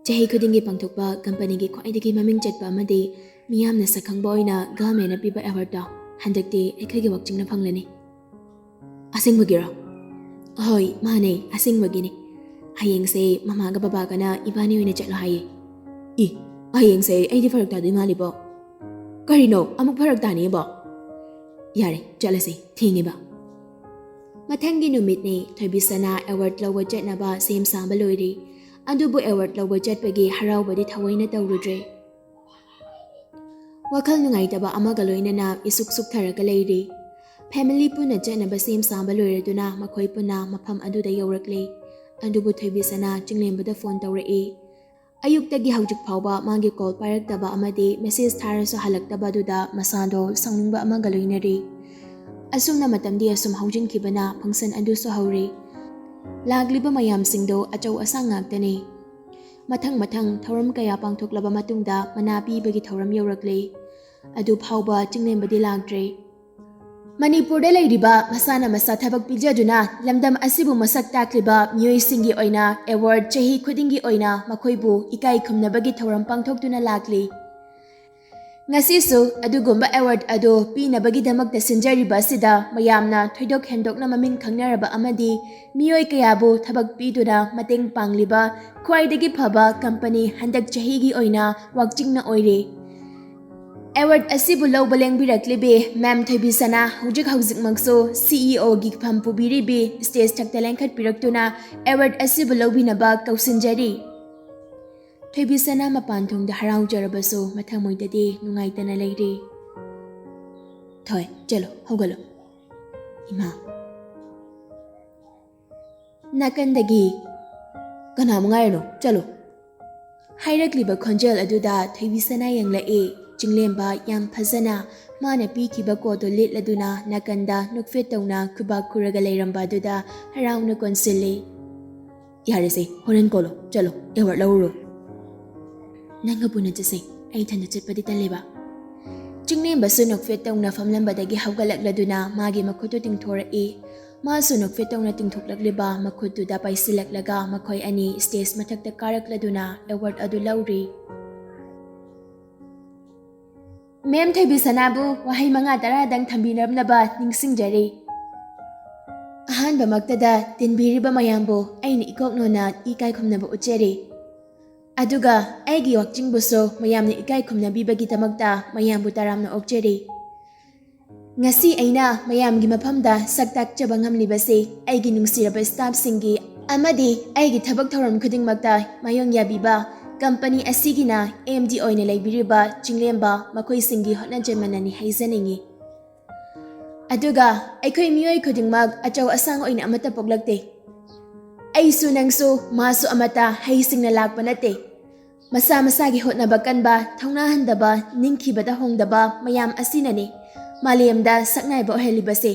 ꯆꯍꯤ ꯈꯨꯗꯤꯡꯒꯤ ꯄꯥꯡꯊꯣꯛꯄ ꯀꯝꯄꯅꯤꯒꯤ ꯈ꯭ꯋꯥꯏꯗꯒꯤ ꯃꯃꯤꯡ ꯆꯠꯄ ꯑꯃꯗꯤ ꯃꯤꯌꯥꯝꯅ ꯁꯛꯈꯪꯕ ꯑꯣꯏꯅ ꯒꯚꯔꯟꯃꯦꯟꯅ ꯄꯤꯕ ꯑꯦꯋꯥꯔꯗꯇꯣ ꯍꯟꯗꯛꯇꯤ ꯑꯩꯈꯣꯏꯒꯤ ꯋꯥꯛꯆꯤꯡꯅ ꯐꯪꯂꯅꯤ꯫ "ꯑꯁꯦꯡꯕꯒꯤꯔꯣ?" "ꯍꯣꯏ, ꯃꯥꯅꯦ, ꯑꯁꯦꯡꯕꯒꯤꯅꯦ꯫ ꯍꯌꯦꯡꯁꯦ ꯃꯃꯥꯒ ꯕꯕꯥꯒꯅ ꯏꯕꯥꯅꯤ ꯑꯣꯏꯅ ꯆꯠꯂꯣ ꯍꯥꯏꯌꯦ꯫" "ꯏ, ꯍꯌꯦꯡꯁꯦ ꯑꯩꯗꯤ ꯐꯔꯛ ꯇꯥꯗꯣꯏ ꯃꯥꯜꯂꯤꯕꯣ?" ꯀꯔꯤꯅꯣ ꯑꯃꯨꯛ ꯐꯔꯛ ꯇꯥꯅꯤꯕꯣ? ꯌꯥꯔꯦ, ꯆꯠꯂꯁꯤ, ꯊꯦꯡꯉꯦꯕ꯫ ꯃꯊꯪꯒꯤ ꯅꯨꯃꯤꯠꯅꯤ꯫ ꯊꯣꯏꯕꯤꯁꯅꯥ ꯑꯦꯋꯥꯔꯗ ꯂꯧꯕ ꯆꯠꯅꯕ ꯁꯦꯝ ꯁꯥꯕ ꯂꯣꯏꯔꯤ꯫ ꯑꯗꯨꯕꯨ ꯑꯦꯋꯥꯔꯗ ꯂꯧꯕ ꯆꯠꯄꯒꯤ ꯍꯔꯥꯎꯕꯗꯤ ꯊꯑꯣꯏꯅ ꯇꯧꯔꯨꯗ꯭ꯔꯦ꯫ ꯋꯥꯈꯜ ꯅꯨꯡꯉꯥꯏꯇꯕ ꯑꯃꯒ ꯂꯣꯏꯅꯅ ꯏꯁꯨꯛ ꯁꯨꯛꯊꯔꯒ ꯂꯩꯔꯤ꯫ ꯐꯦꯃꯤꯂꯤ ꯄꯨꯟꯅ ꯆꯠꯅꯕ ꯁꯦꯝ ꯁꯥꯕ ꯂꯣꯏꯔꯗꯨꯅ ꯃꯈꯣꯏ ꯄꯨꯟꯅ ꯃꯐꯝ ꯑꯗꯨꯗ ꯌꯧꯔꯛꯂꯤ꯫ ꯑꯗꯨꯕꯨ ꯊꯣꯏꯕꯤꯁꯅꯥ ꯆꯤꯡꯂꯦꯝꯕꯗ ꯐꯣꯟ ꯇꯧꯔꯛꯏ꯫ ꯑꯌꯨꯛꯇꯒꯤ ꯍꯧꯖꯤꯛ ꯐꯥꯎꯕ ꯃꯥꯒꯤ ꯀꯣꯜ ꯄꯥꯏꯔꯛꯇꯕ ꯑꯃꯗꯤ ꯃꯦꯁꯦꯖ ꯊꯥꯔꯁꯨ ꯍꯜꯂꯛꯇꯕ ꯑꯗꯨꯗ ꯃꯁꯥꯗꯣ ꯁꯥꯎꯅꯤꯡꯕ ꯑꯃꯒ ꯂꯣꯏꯅꯔꯤ꯫ ꯑꯁꯨꯝꯅ ꯃꯇꯝꯗꯤ ꯑꯁꯨꯝ ꯍꯧꯖꯤꯟꯈꯤꯕꯅ ꯐꯪꯁꯟ ꯑꯗꯨꯁꯨ ꯍꯧꯔꯤ꯫ ꯂꯥꯛꯂꯤꯕ ꯃꯌꯥꯝꯁꯤꯡꯗꯣ ꯑꯆꯧ ꯑꯁꯥꯡ ꯉꯥꯛꯇꯅꯤ꯫ ꯃꯊꯪ ꯃꯊꯪ ꯊꯧꯔꯝ ꯀꯌꯥ ꯄꯥꯡꯊꯣꯛꯂꯕ ꯃꯇꯨꯡꯗ ꯃꯅꯥ ꯄꯤꯕꯒꯤ ꯊꯧꯔꯝ ꯌꯧꯔꯛꯂꯤ꯫ ꯑꯗꯨ ꯐꯥꯎꯕ ꯆꯤꯡꯂꯦꯝꯕꯗꯤ ꯂꯥꯛꯇ꯭ꯔꯦ꯫ ꯃꯅꯤꯄꯨꯔꯗ ꯂꯩꯔꯤꯕ ꯃꯁꯥꯅ ꯃꯁꯥ ꯊꯕꯛ ꯄꯤꯖꯗꯨꯅ ꯂꯝꯗꯝ ꯑꯁꯤꯕꯨ ꯃꯁꯛ ꯇꯥꯛꯂꯤꯕ ꯃꯤꯑꯣꯏꯁꯤꯡꯒꯤ ꯑꯣꯏꯅ ꯑꯦꯋꯥꯔꯗ ꯆꯍꯤ ꯈꯨꯗꯤꯡꯒꯤ ꯑꯣꯏꯅ ꯃꯈꯣꯏꯕꯨ ꯏꯀꯥꯏ ꯈꯨꯝꯅꯕꯒꯤ ꯊꯧꯔꯝ ꯄꯥꯡꯊꯣꯛꯇꯨꯅ ꯂꯥꯛꯂꯤ꯫ ꯉꯁꯤꯁꯨ ꯑꯗꯨꯒꯨꯝꯕ ꯑꯦꯋꯥꯔꯗ ꯑꯗꯨ ꯄꯤꯅꯕꯒꯤꯗꯃꯛꯇ ꯁꯤꯟꯖꯔꯤꯕ ꯑꯁꯤꯗ ꯃꯌꯥꯝꯅ ꯊꯣꯏꯗꯣꯛ ꯍꯦꯟꯗꯣꯛꯅ ꯃꯃꯤꯡ ꯈꯪꯅꯔꯕ ꯑꯃꯗꯤ ꯃꯤꯑꯣꯏ ꯀꯌꯥꯕꯨ ꯊꯕꯛ ꯄꯤꯗꯨꯅ ꯃꯇꯦꯡ ꯄꯥꯡꯂꯤꯕ ꯈ꯭ꯋꯥꯏꯗꯒꯤ ꯐꯕ ꯀꯝꯄꯅꯤ ꯍꯟꯗꯛ ꯆꯍꯤꯒꯤ ꯑꯣꯏꯅ ꯋꯥꯛꯆꯤꯡꯅ ꯑꯣꯏꯔꯦ꯫ ꯑꯦꯋꯥꯔꯗ ꯑꯁꯤꯕꯨ ꯂꯧꯕ ꯂꯦꯡꯕꯤꯔꯛꯂꯤꯕꯤ ꯃꯦꯝ ꯊꯣꯏꯕꯤꯁꯅꯥ ꯍꯧꯖꯤꯛ ꯍꯧꯖꯤꯛꯃꯛꯁꯨ ꯁꯤꯏꯑꯣꯒꯤ ꯐꯝ ꯄꯨꯕꯤꯔꯤꯕꯤ ꯁ꯭ꯇꯦꯖ ꯊꯛꯇ ꯂꯦꯡꯈꯠꯄꯤꯔꯛꯇꯨꯅ ꯑꯦꯋꯥꯔꯗ ꯑꯁꯤꯕꯨ ꯂꯧꯕꯤꯅꯕ ꯀꯧꯁꯤꯟꯖꯔꯤ꯫ ꯊꯣꯏꯕꯤꯁꯅꯥ ꯃꯄꯥꯟ ꯊꯣꯡꯗ ꯍꯔꯥꯎꯖꯔꯕꯁꯨ ꯃꯊꯃꯣꯏꯗꯗꯤ ꯅꯨꯡꯉꯥꯏꯇꯅ ꯂꯩꯔꯤ꯫ "ꯊꯣꯏ, ꯆꯠꯂꯣ, ꯍꯧꯒꯠꯂꯣ꯫ ꯏꯃꯥ!" ꯅꯥꯀꯟꯗꯒꯤ, "ꯀꯅꯥ ꯑꯃꯨꯛ ꯉꯥꯏꯔꯤꯅꯣ? ꯆꯠꯂꯣ!" ꯍꯥꯏꯔꯛꯂꯤꯕ ꯈꯣꯟꯖꯦꯜ ꯑꯗꯨꯗ ꯊꯣꯏꯕꯤꯁꯅꯥ ꯌꯦꯡꯂꯛꯏ꯫ ꯆꯤꯡꯂꯦꯝꯕ ꯌꯥꯝ ꯐꯖꯅ ꯃꯥꯅ ꯄꯤꯈꯤꯕ ꯀꯣꯠꯇꯨ ꯂꯤꯠꯂꯗꯨꯅ ꯅꯥꯀꯟꯗ ꯅꯣꯛꯐꯦꯠ ꯇꯧꯅ ꯈꯨꯕꯥꯛ ꯈꯨꯔꯒ ꯂꯩꯔꯝꯕ ꯑꯗꯨꯗ ꯍꯔꯥꯎꯅ ꯀꯣꯟꯁꯤꯜꯂꯤ꯫ "ꯌꯥꯔꯦꯁꯦ, ꯍꯣꯔꯦꯟ ꯀꯣꯜꯂꯣ, ꯆꯠꯂꯣ, ꯑꯦꯋꯥꯔꯗ ꯂꯧꯔꯨꯔꯣ꯫ ꯅꯪꯒ ꯄꯨꯟꯅ ꯆꯠꯁꯦ, ꯑꯩ ꯏꯊꯟꯗ ꯆꯠꯄꯗꯤ ꯇꯜꯂꯦꯕ꯫" ꯆꯤꯡꯂꯦꯝꯕꯁꯨ ꯅꯣꯛꯐꯦꯠ ꯇꯧꯅ ꯐꯝꯂꯝꯕꯗꯒꯤ ꯍꯧꯒꯠꯂꯛꯂꯗꯨꯅ ꯃꯥꯒꯤ ꯃꯈꯨꯠꯇꯨ ꯇꯤꯡꯊꯣꯔꯛꯏ꯫ ꯃꯥꯁꯨ ꯅꯣꯛꯐꯦꯠ ꯇꯧꯅ ꯇꯤꯡꯊꯣꯛꯂꯛꯂꯤꯕ ꯃꯈꯨꯠꯇꯨꯗ ꯄꯥꯏꯁꯤꯜꯂꯛꯂꯒ ꯃꯈꯣꯏ ꯑꯅꯤ ꯁ꯭ꯇꯦꯖ ꯃꯊꯛꯇ ꯀꯥꯔꯛꯂꯗꯨꯅ ꯑꯦꯋꯥꯔꯗ ꯑꯗꯨ ꯂꯧꯔꯤ꯫ ꯃꯦꯝ ꯊꯣꯏꯕꯤꯁꯅꯥꯕꯨ ꯋꯥꯍꯩ ꯃꯉꯥ ꯇꯔꯥꯗꯪ ꯊꯝꯕꯤꯔꯝꯅꯕ ꯅꯤꯡꯁꯤꯡꯖꯔꯤ꯫ ꯑꯍꯥꯟꯕꯃꯛꯇꯗ ꯇꯤꯟꯕꯤꯔꯤꯕ ꯃꯌꯥꯝꯕꯨ ꯑꯩꯅ ꯏꯀꯣꯛ ꯅꯣꯟꯅ ꯏꯀꯥꯏ ꯈꯨꯝꯅꯕ ꯎꯠꯆꯔꯤ꯫ ꯑꯗꯨꯒ ꯑꯩꯒꯤ ꯋꯥꯛꯆꯤꯡꯕꯨꯁꯨ ꯃꯌꯥꯝꯅ ꯏꯀꯥꯏ ꯈꯨꯝꯅꯕꯤꯕꯒꯤꯗꯃꯛꯇ ꯃꯌꯥꯝꯕꯨ ꯇꯔꯥꯝꯅ ꯑꯣꯛꯆꯔꯤ꯫ ꯉꯁꯤ ꯑꯩꯅ ꯃꯌꯥꯝꯒꯤ ꯃꯐꯝꯗ ꯁꯛ ꯇꯥꯛꯆꯕ ꯉꯝꯂꯤꯕꯁꯤ ꯑꯩꯒꯤ ꯅꯨꯡꯁꯤꯔꯕ staffꯁꯤꯡꯒꯤ ꯑꯃꯗꯤ ꯑꯩꯒꯤ ꯊꯕꯛ ꯊꯧꯔꯝ ꯈꯨꯗꯤꯡꯃꯛꯇ ꯃꯥꯌꯣꯡ ꯌꯥꯕꯤꯕ company ꯑꯁꯤꯒꯤꯅ MD ꯑꯣꯏꯅ ꯂꯩꯕꯤꯔꯤꯕ ꯆꯤꯡꯂꯦꯝꯕ ꯃꯈꯣꯏꯁꯤꯡꯒꯤ ꯍꯣꯠꯅꯖꯃꯟꯅꯅꯤ ꯍꯥꯏꯖꯅꯤꯡꯏ꯫ ꯑꯗꯨꯒ ꯑꯩꯈꯣꯏ ꯃꯤꯑꯣꯏ ꯈꯨꯗꯤꯡꯃꯛ ꯑꯆꯧ ꯑꯁꯥꯡ ꯑꯣꯏꯅ ꯑꯃꯠꯇ ꯄꯣꯛꯂꯛꯇꯦ꯫ ꯑꯩꯁꯨ ꯅꯪꯁꯨ ꯃꯥꯁꯨ ꯑꯃꯠꯇ ꯍꯩꯁꯤꯡꯅ ꯂꯥꯛꯄ ꯅꯠꯇꯦ꯫ ꯃꯁꯥ ꯃꯁꯥꯒꯤ ꯍꯣꯠꯅꯕ ꯀꯟꯕ, ꯊꯧꯅꯥ ꯍꯟꯗꯕ, ꯅꯤꯡꯈꯤꯕꯗ ꯍꯣꯡꯗꯕ ꯃꯌꯥꯝ ꯑꯁꯤꯅꯅꯤ ꯃꯥꯂꯦꯝꯗ ꯁꯛꯅꯥꯏꯕ ꯑꯣꯏꯍꯜꯂꯤꯕꯁꯦ꯫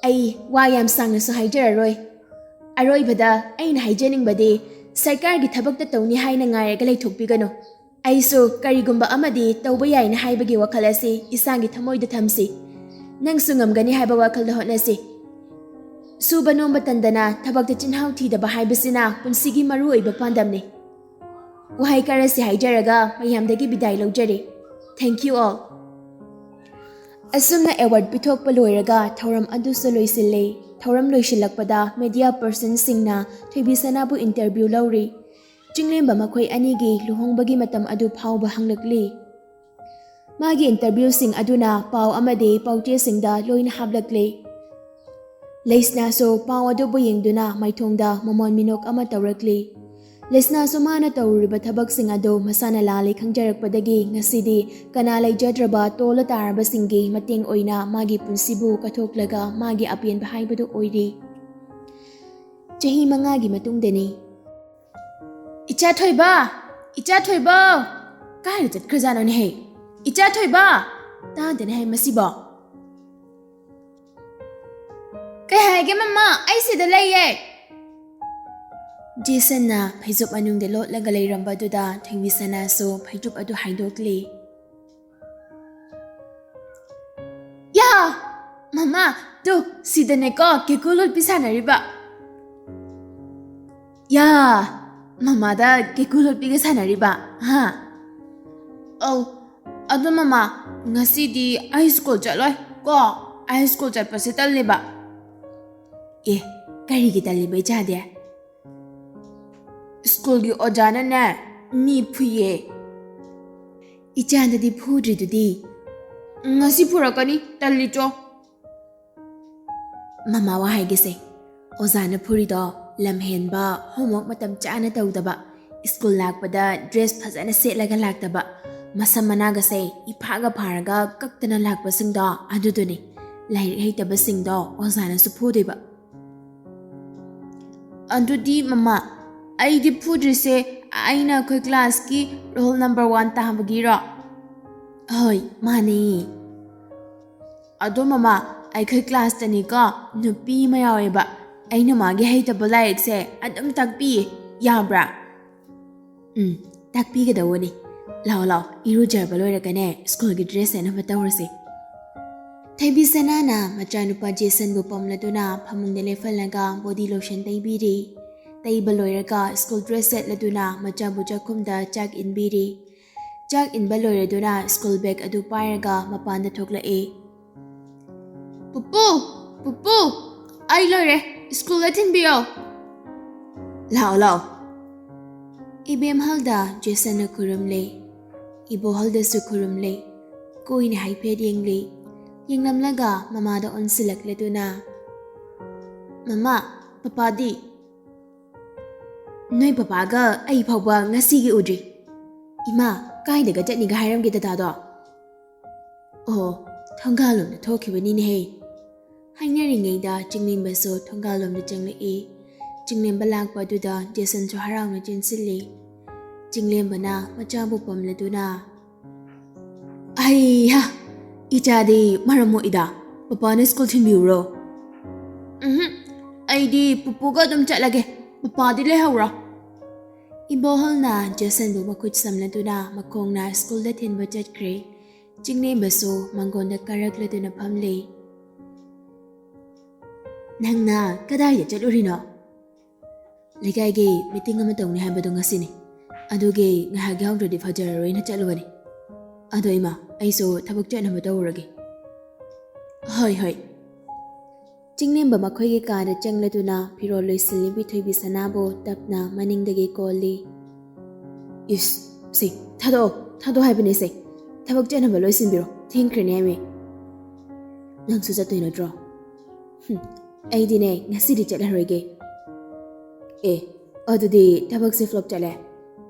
ꯑꯩ ꯋꯥ ꯌꯥꯝ ꯁꯥꯡꯅꯁꯨ ꯍꯥꯏꯖꯔꯔꯣꯏ꯫ ꯑꯔꯣꯏꯕꯗ ꯑꯩꯅ ꯍꯥꯏꯖꯅꯤꯡꯕꯗꯤ, ꯁꯔꯀꯥꯔꯒꯤ ꯊꯕꯛꯇ ꯇꯧꯅꯤ ꯍꯥꯏꯅ ꯉꯥꯏꯔꯒ ꯂꯩꯊꯣꯛꯄꯤꯒꯅꯨ꯫ ꯑꯩꯁꯨ ꯀꯔꯤꯒꯨꯝꯕ ꯑꯃꯗꯤ ꯇꯧꯕ ꯌꯥꯏꯅ ꯍꯥꯏꯕꯒꯤ ꯋꯥꯈꯜ ꯑꯁꯤ ꯏꯁꯥꯒꯤ ꯊꯃꯣꯏꯗ ꯊꯝꯁꯤ꯫ ꯅꯪꯁꯨ ꯉꯝꯒꯅꯤ ꯍꯥꯏꯕ ꯋꯥꯈꯜꯗ ꯍꯣꯠꯅꯁꯤ꯫ ꯁꯨꯕ ꯅꯣꯝꯕ ꯇꯟꯗꯅ ꯊꯕꯛꯇ ꯆꯤꯟꯍꯥꯎ ꯊꯤꯗꯕ ꯍꯥꯏꯕꯁꯤꯅ ꯄꯨꯟꯁꯤꯒꯤ ꯃꯔꯨꯑꯣꯏꯕ ꯄꯥꯟꯗꯝꯅꯤ꯫ ꯋꯥꯍꯩ ꯈꯔꯁꯤ ꯍꯥꯏꯖꯔꯒ ꯃꯌꯥꯝꯗꯒꯤ ꯕꯤꯗꯥꯏ ꯂꯧꯖꯔꯦ꯫ Thank you all꯫ ꯑꯁꯨꯝꯅ award ꯄꯤꯊꯣꯛꯄ ꯂꯣꯏꯔꯒ ꯊꯧꯔꯝ ꯑꯗꯨꯁꯨ ꯂꯣꯏꯁꯤꯜꯂꯦ꯫ ꯊꯧꯔꯝ ꯂꯣꯏꯁꯤꯜꯂꯛꯄꯗ media personꯁꯤꯡꯅ ꯊꯣꯏꯕꯤꯁꯅꯥꯕꯨ interview ꯂꯧꯔꯤ꯫ ꯆꯤꯡꯂꯦꯝꯕ ꯃꯈꯣꯏ ꯑꯅꯤꯒꯤ ꯂꯨꯍꯣꯡꯕꯒꯤ ꯃꯇꯝ ꯑꯗꯨ ꯐꯥꯎꯕ ꯍꯪꯂꯛꯂꯤ꯫ ꯃꯥꯒꯤ interviewꯁꯤꯡ ꯑꯗꯨꯅ ꯄꯥꯎ ꯑꯃꯗꯤ ꯄꯥꯎꯆꯦꯁꯤꯡꯗ ꯂꯣꯏꯅ ꯍꯥꯞꯂꯛꯂꯤ꯫ ꯂꯩꯁꯅꯥꯁꯨ ꯄꯥꯎ ꯑꯗꯨꯕꯨ ꯌꯦꯡꯗꯨꯅ ꯃꯥꯏꯊꯣꯡꯗ ꯃꯃꯣꯟ ꯃꯤꯅꯣꯛ ꯑꯃ ꯇꯧꯔꯛꯂꯤ꯫ ꯂꯩꯁꯅꯥꯁꯨ ꯃꯥꯅ ꯇꯧꯔꯨꯔꯤꯕ ꯊꯕꯛꯁꯤꯡ ꯑꯗꯨ ꯃꯁꯥꯅ ꯂꯥꯜꯂꯦ ꯈꯪꯖꯔꯛꯄꯗꯒꯤ ꯉꯁꯤꯗꯤ ꯀꯅꯥ ꯂꯩꯖꯗ꯭ꯔꯕ ꯇꯣꯜꯂ ꯇꯥꯔꯕꯁꯤꯡꯒꯤ ꯃꯇꯦꯡ ꯑꯣꯏꯅ ꯃꯥꯒꯤ ꯄꯨꯟꯁꯤꯕꯨ ꯀꯠꯊꯣꯛꯂꯒ ꯃꯥꯒꯤ ꯑꯄꯦꯟꯕ ꯍꯥꯏꯕꯗꯨ ꯑꯣꯏꯔꯤ꯫ ꯆꯍꯤ ꯃꯉꯥꯒꯤ ꯃꯇꯨꯡꯗꯅꯤ꯫ "ꯏꯆꯥ ꯊꯣꯏꯕ! ꯏꯆꯥ ꯊꯣꯏꯕ! ꯀꯥꯏꯗ ꯆꯠꯈ꯭ꯔꯖꯥꯠꯅꯣꯅꯦꯍꯦ? ꯏꯆꯥ ꯊꯣꯏꯕ! ꯇꯥꯗꯦꯅꯦꯍꯦ ꯃꯁꯤꯕꯣ!" "ꯀꯩ ꯍꯥꯏꯒꯦ ꯃꯃꯥ? ꯑꯩ ꯁꯤꯗ ꯂꯩꯌꯦ!" ꯖꯦꯁꯟꯅ ꯐꯩꯖꯨꯞ ꯃꯅꯨꯡꯗ ꯂꯣꯠꯂꯒ ꯂꯩꯔꯝꯕꯗꯨꯗ ꯊꯣꯏꯕꯤꯁꯅꯥꯁꯨ ꯐꯩꯖꯨꯞ ꯑꯗꯨ ꯍꯥꯏꯗꯣꯛꯂꯤ꯫ "ꯌꯥ! ꯃꯃꯥ, ꯇꯨ, ꯁꯤꯗꯅꯦꯀꯣ ꯀꯦꯀꯨ ꯂꯣꯠꯄꯤ ꯁꯥꯟꯅꯔꯤꯕ꯫" "ꯌꯥ! ꯃꯃꯥꯗ ꯀꯦꯀꯨ ꯂꯣꯠꯄꯤꯒ ꯁꯥꯟꯅꯔꯤꯕ, ꯍꯥ?" "ꯑꯧ, ꯑꯗꯣ ꯃꯃꯥ, ꯉꯁꯤꯗꯤ ꯑꯩ ꯁ꯭ꯀꯨꯜ ꯆꯠꯂꯣꯏ ꯀꯣ꯫ ꯑꯩ ꯁ꯭ꯀꯨꯜ ꯆꯠꯄꯁꯦ ꯇꯜꯂꯦꯕ꯫" "ꯑꯦ, ꯀꯔꯤꯒꯤ ꯇꯜꯂꯤꯕ ꯏꯆꯥꯗꯤ?" "ꯑꯁ, ꯁ꯭ꯀꯨꯜꯒꯤ ꯑꯣꯖꯥꯅꯅꯦ ꯃꯤ ꯐꯨꯏꯌꯦ꯫ ꯏꯆꯥꯗꯗꯤ ꯐꯨꯗ꯭ꯔꯤꯗꯨꯗꯤ꯫ ꯉꯁꯤ ꯐꯨꯔꯛꯀꯅꯤ, ꯇꯜꯂꯤꯆꯣ꯫ ꯃꯃꯥ ꯋꯥ ꯍꯥꯏꯒꯦꯁꯦ, ꯑꯣꯖꯥꯅ ꯐꯨꯔꯤꯗꯣ ꯂꯝꯍꯦꯟꯕ, homework ꯃꯇꯝ ꯆꯥꯅ ꯇꯧꯗꯕ, ꯁ꯭ꯀꯨꯜ ꯂꯥꯛꯄꯗ dress ꯐꯖꯅ ꯁꯦꯠꯂꯒ ꯂꯥꯛꯇꯕ, ꯃꯁꯝ ꯃꯅꯥꯒꯁꯦ ꯏꯐꯥꯒ ꯐꯥꯔꯒ ꯀꯛꯇꯅ ꯂꯥꯛꯄꯁꯤꯡꯗꯣ ꯑꯗꯨꯗꯨꯅꯤ꯫ ꯂꯥꯏꯔꯤꯛ ꯍꯩꯇꯕꯁꯤꯡꯗꯣ ꯑꯣꯖꯥꯅꯁꯨ ꯐꯨꯗꯣꯏꯕ꯫ ꯑꯗꯨꯗꯤ ꯃꯃꯥ, ꯑꯩꯗꯤ ꯐꯨꯗ꯭ꯔꯤꯁꯦ ꯑꯩꯅ ꯑꯩꯈꯣꯏ classꯀꯤ roll number one ꯇꯥꯕꯒꯤꯔꯣ? ꯍꯣꯏ, ꯃꯥꯅꯦ꯫ ꯑꯗꯣ ꯃꯃꯥ, ꯑꯩꯈꯣꯏ classꯇꯅꯤꯀꯣ ꯅꯨꯄꯤ ꯑꯃ ꯌꯥꯎꯋꯦꯕ, ꯑꯩꯅ ꯃꯥꯒꯤ ꯍꯩꯇꯕ ꯂꯥꯏꯔꯤꯛꯁꯦ ꯑꯗꯨꯝ ꯇꯥꯛꯄꯤꯌꯦ, ꯌꯥꯕ꯭ꯔꯥ? ꯎꯝ, ꯇꯥꯛꯄꯤꯒꯗꯧꯕꯅꯤ꯫ ꯂꯥꯛꯑꯣ, ꯂꯥꯛꯑꯣ, ꯏꯔꯨꯖꯔꯕ ꯂꯣꯏꯔꯒꯅꯦ ꯁ꯭ꯀꯨꯜꯒꯤ dress ꯁꯦꯠꯅꯕ ꯇꯧꯔꯁꯤ꯫ ꯊꯣꯏꯕꯤ ꯁꯅꯥꯅ ꯃꯆꯥꯅꯨꯄꯥ ꯖꯦꯁꯟꯕꯨ ꯄꯝꯂꯗꯨꯅ ꯐꯃꯨꯡꯗ ꯂꯦꯞꯍꯜꯂꯒ body lotion ꯇꯩꯕꯤꯔꯤ꯫ ꯇꯩꯕ ꯂꯣꯏꯔꯒ ꯁ꯭ꯀꯨꯜ dress ꯁꯦꯠꯂꯗꯨꯅ ꯃꯆꯥꯕꯨ ꯆꯥꯛꯈꯨꯝꯗ ꯆꯥꯛ ꯏꯟꯕꯤꯔꯤ꯫ ꯆꯥꯛ ꯏꯟꯕ ꯂꯣꯏꯔꯗꯨꯅ ꯁ꯭ꯀꯨꯜ bag ꯑꯗꯨ ꯄꯥꯏꯔꯒ ꯃꯄꯥꯟꯗ ꯊꯣꯛꯂꯛꯏ꯫ "ꯄꯨꯄꯨ! ꯄꯨꯄꯨ! ꯑꯩ ꯂꯣꯏꯔꯦ, ꯁ꯭ꯀꯨꯜꯗ ꯊꯤꯟꯕꯤꯌꯣ!" "ꯂꯥꯛꯑꯣ, ꯂꯥꯛꯑꯣ!" ꯏꯕꯦꯝꯍꯜꯗ ꯖꯦꯁꯟꯅ ꯈꯨꯔꯨꯝꯂꯦ꯫ ꯏꯕꯣꯍꯜꯗꯁꯨ ꯈꯨꯔꯨꯝꯂꯦ꯫ ꯀꯨꯏꯅ ꯍꯥꯏꯐꯦꯠ ꯌꯦꯡꯂꯦ꯫ ꯌꯦꯡꯂꯝꯂꯒ ꯃꯃꯥꯗ ꯑꯣꯟꯁꯤꯜꯂꯛꯂꯗꯨꯅ, "ꯃꯃꯥ, ꯄꯄꯥꯗꯤ?" "ꯅꯣꯏ ꯄꯄꯥꯒ ꯑꯩ ꯐꯥꯎꯕ ꯉꯁꯤꯒꯤ ꯎꯗ꯭ꯔꯤ꯫ ꯏꯃꯥ, ꯀꯥꯏꯗꯒ ꯆꯠꯅꯤꯒ ꯍꯥꯏꯔꯝꯒꯦ ꯗꯗꯥꯗꯣ?" "ꯑꯣ, ꯊꯣꯡꯒꯥꯜꯂꯣꯝꯗ ꯊꯣꯛꯈꯤꯕꯅꯤꯅꯦꯍꯦ꯫" ꯍꯥꯏꯅꯔꯤꯉꯩꯗ ꯆꯤꯡꯂꯦꯝꯕꯁꯨ ꯊꯣꯡꯒꯥꯜꯂꯣꯝꯗ ꯆꯪꯂꯛꯏ꯫ ꯆꯤꯡꯂꯦꯝꯕ ꯂꯥꯛꯄ ꯑꯗꯨꯗ ꯖꯦꯁꯟꯁꯨ ꯍꯔꯥꯎꯅ ꯆꯦꯟꯁꯤꯜꯂꯤ꯫ ꯆꯤꯡꯂꯦꯝꯕꯅ ꯃꯆꯥꯕꯨ ꯄꯝꯂꯗꯨꯅ, "ꯑꯩꯍꯥ, ꯏꯆꯥꯗꯤ ꯃꯔꯝ ꯃꯣꯛꯏꯗ꯫ ꯄꯄꯥꯅ ꯁ꯭ꯀꯨꯜ ꯊꯤꯟꯕꯤꯌꯨꯔꯣ?" "ꯎꯝꯍꯨꯝ, ꯑꯩꯗꯤ ꯄꯨꯄꯨꯒ ꯑꯗꯨꯝ ꯆꯠꯂꯒꯦ꯫ ꯄꯄꯥꯗꯤ ꯂꯩꯍꯧꯔꯣ꯫" ꯏꯕꯣꯍꯜꯅ ꯖꯦꯁꯟꯕꯨ ꯃꯈꯨꯠ ꯁꯝꯂꯗꯨꯅ ꯃꯈꯣꯡꯅ ꯁ꯭ꯀꯨꯜꯗ ꯊꯤꯟꯕ ꯆꯠꯈ꯭ꯔꯦ꯫ ꯆꯤꯡꯂꯦꯝꯕꯁꯨ ꯃꯪꯒꯣꯟꯗ ꯀꯥꯔꯛꯂꯗꯨꯅ ꯐꯝꯂꯤ꯫ "ꯅꯪꯅ ꯀꯗꯥꯏꯗ ꯆꯠꯂꯨꯔꯤꯅꯣ?" "ꯂꯩꯀꯥꯏꯒꯤ meeting ꯑꯃ ꯇꯧꯅꯤ ꯍꯥꯏꯕꯗꯣ ꯉꯁꯤꯅꯤ꯫ ꯑꯗꯨꯒꯤ ꯉꯥꯏꯍꯥꯛ ꯌꯥꯎꯗ꯭ꯔꯗꯤ ꯐꯖꯔꯔꯣꯏꯅ ꯆꯠꯂꯨꯕꯅꯤ꯫ ꯑꯗꯣ ꯏꯃꯥ, ꯑꯩꯁꯨ ꯊꯕꯛ ꯆꯠꯅꯕ ꯇꯧꯔꯨꯔꯒꯦ꯫" "ꯍꯣꯏ, ꯍꯣꯏ꯫" ꯆꯤꯡꯂꯦꯝꯕ ꯃꯈꯣꯏꯒꯤ ꯀꯥꯗ ꯆꯪꯂꯗꯨꯅ ꯐꯤꯔꯣꯜ ꯂꯣꯏꯁꯤꯜꯂꯤꯕꯤ ꯊꯣꯏꯕꯤꯁꯅꯥꯕꯨ ꯇꯞꯅ ꯃꯅꯤꯡꯗꯒꯤ ꯀꯣꯜꯂꯤ꯫ ꯏꯁ, ꯁꯦ, ꯊꯥꯗꯣꯛꯑꯣ, ꯊꯥꯗꯣꯛꯑꯣ ꯍꯥꯏꯕꯅꯦ ꯁꯦ꯫ ꯊꯕꯛ ꯆꯠꯅꯕ ꯂꯣꯏꯁꯤꯟꯕꯤꯔꯣ, ꯊꯦꯡꯈ꯭ꯔꯦꯅꯦ ꯍꯥꯏꯃꯤ꯫ ꯅꯪꯁꯨ ꯆꯠꯇꯣꯏ ꯅꯠꯇ꯭ꯔꯣ? ꯍꯨꯝ, ꯑꯩꯗꯤꯅꯦ, ꯉꯁꯤꯗꯤ ꯆꯠꯂꯔꯣꯏꯒꯦ꯫ ꯑꯦ, ꯑꯗꯨꯗꯤ ꯊꯕꯛꯁꯦ flop ꯆꯠꯂꯦ꯫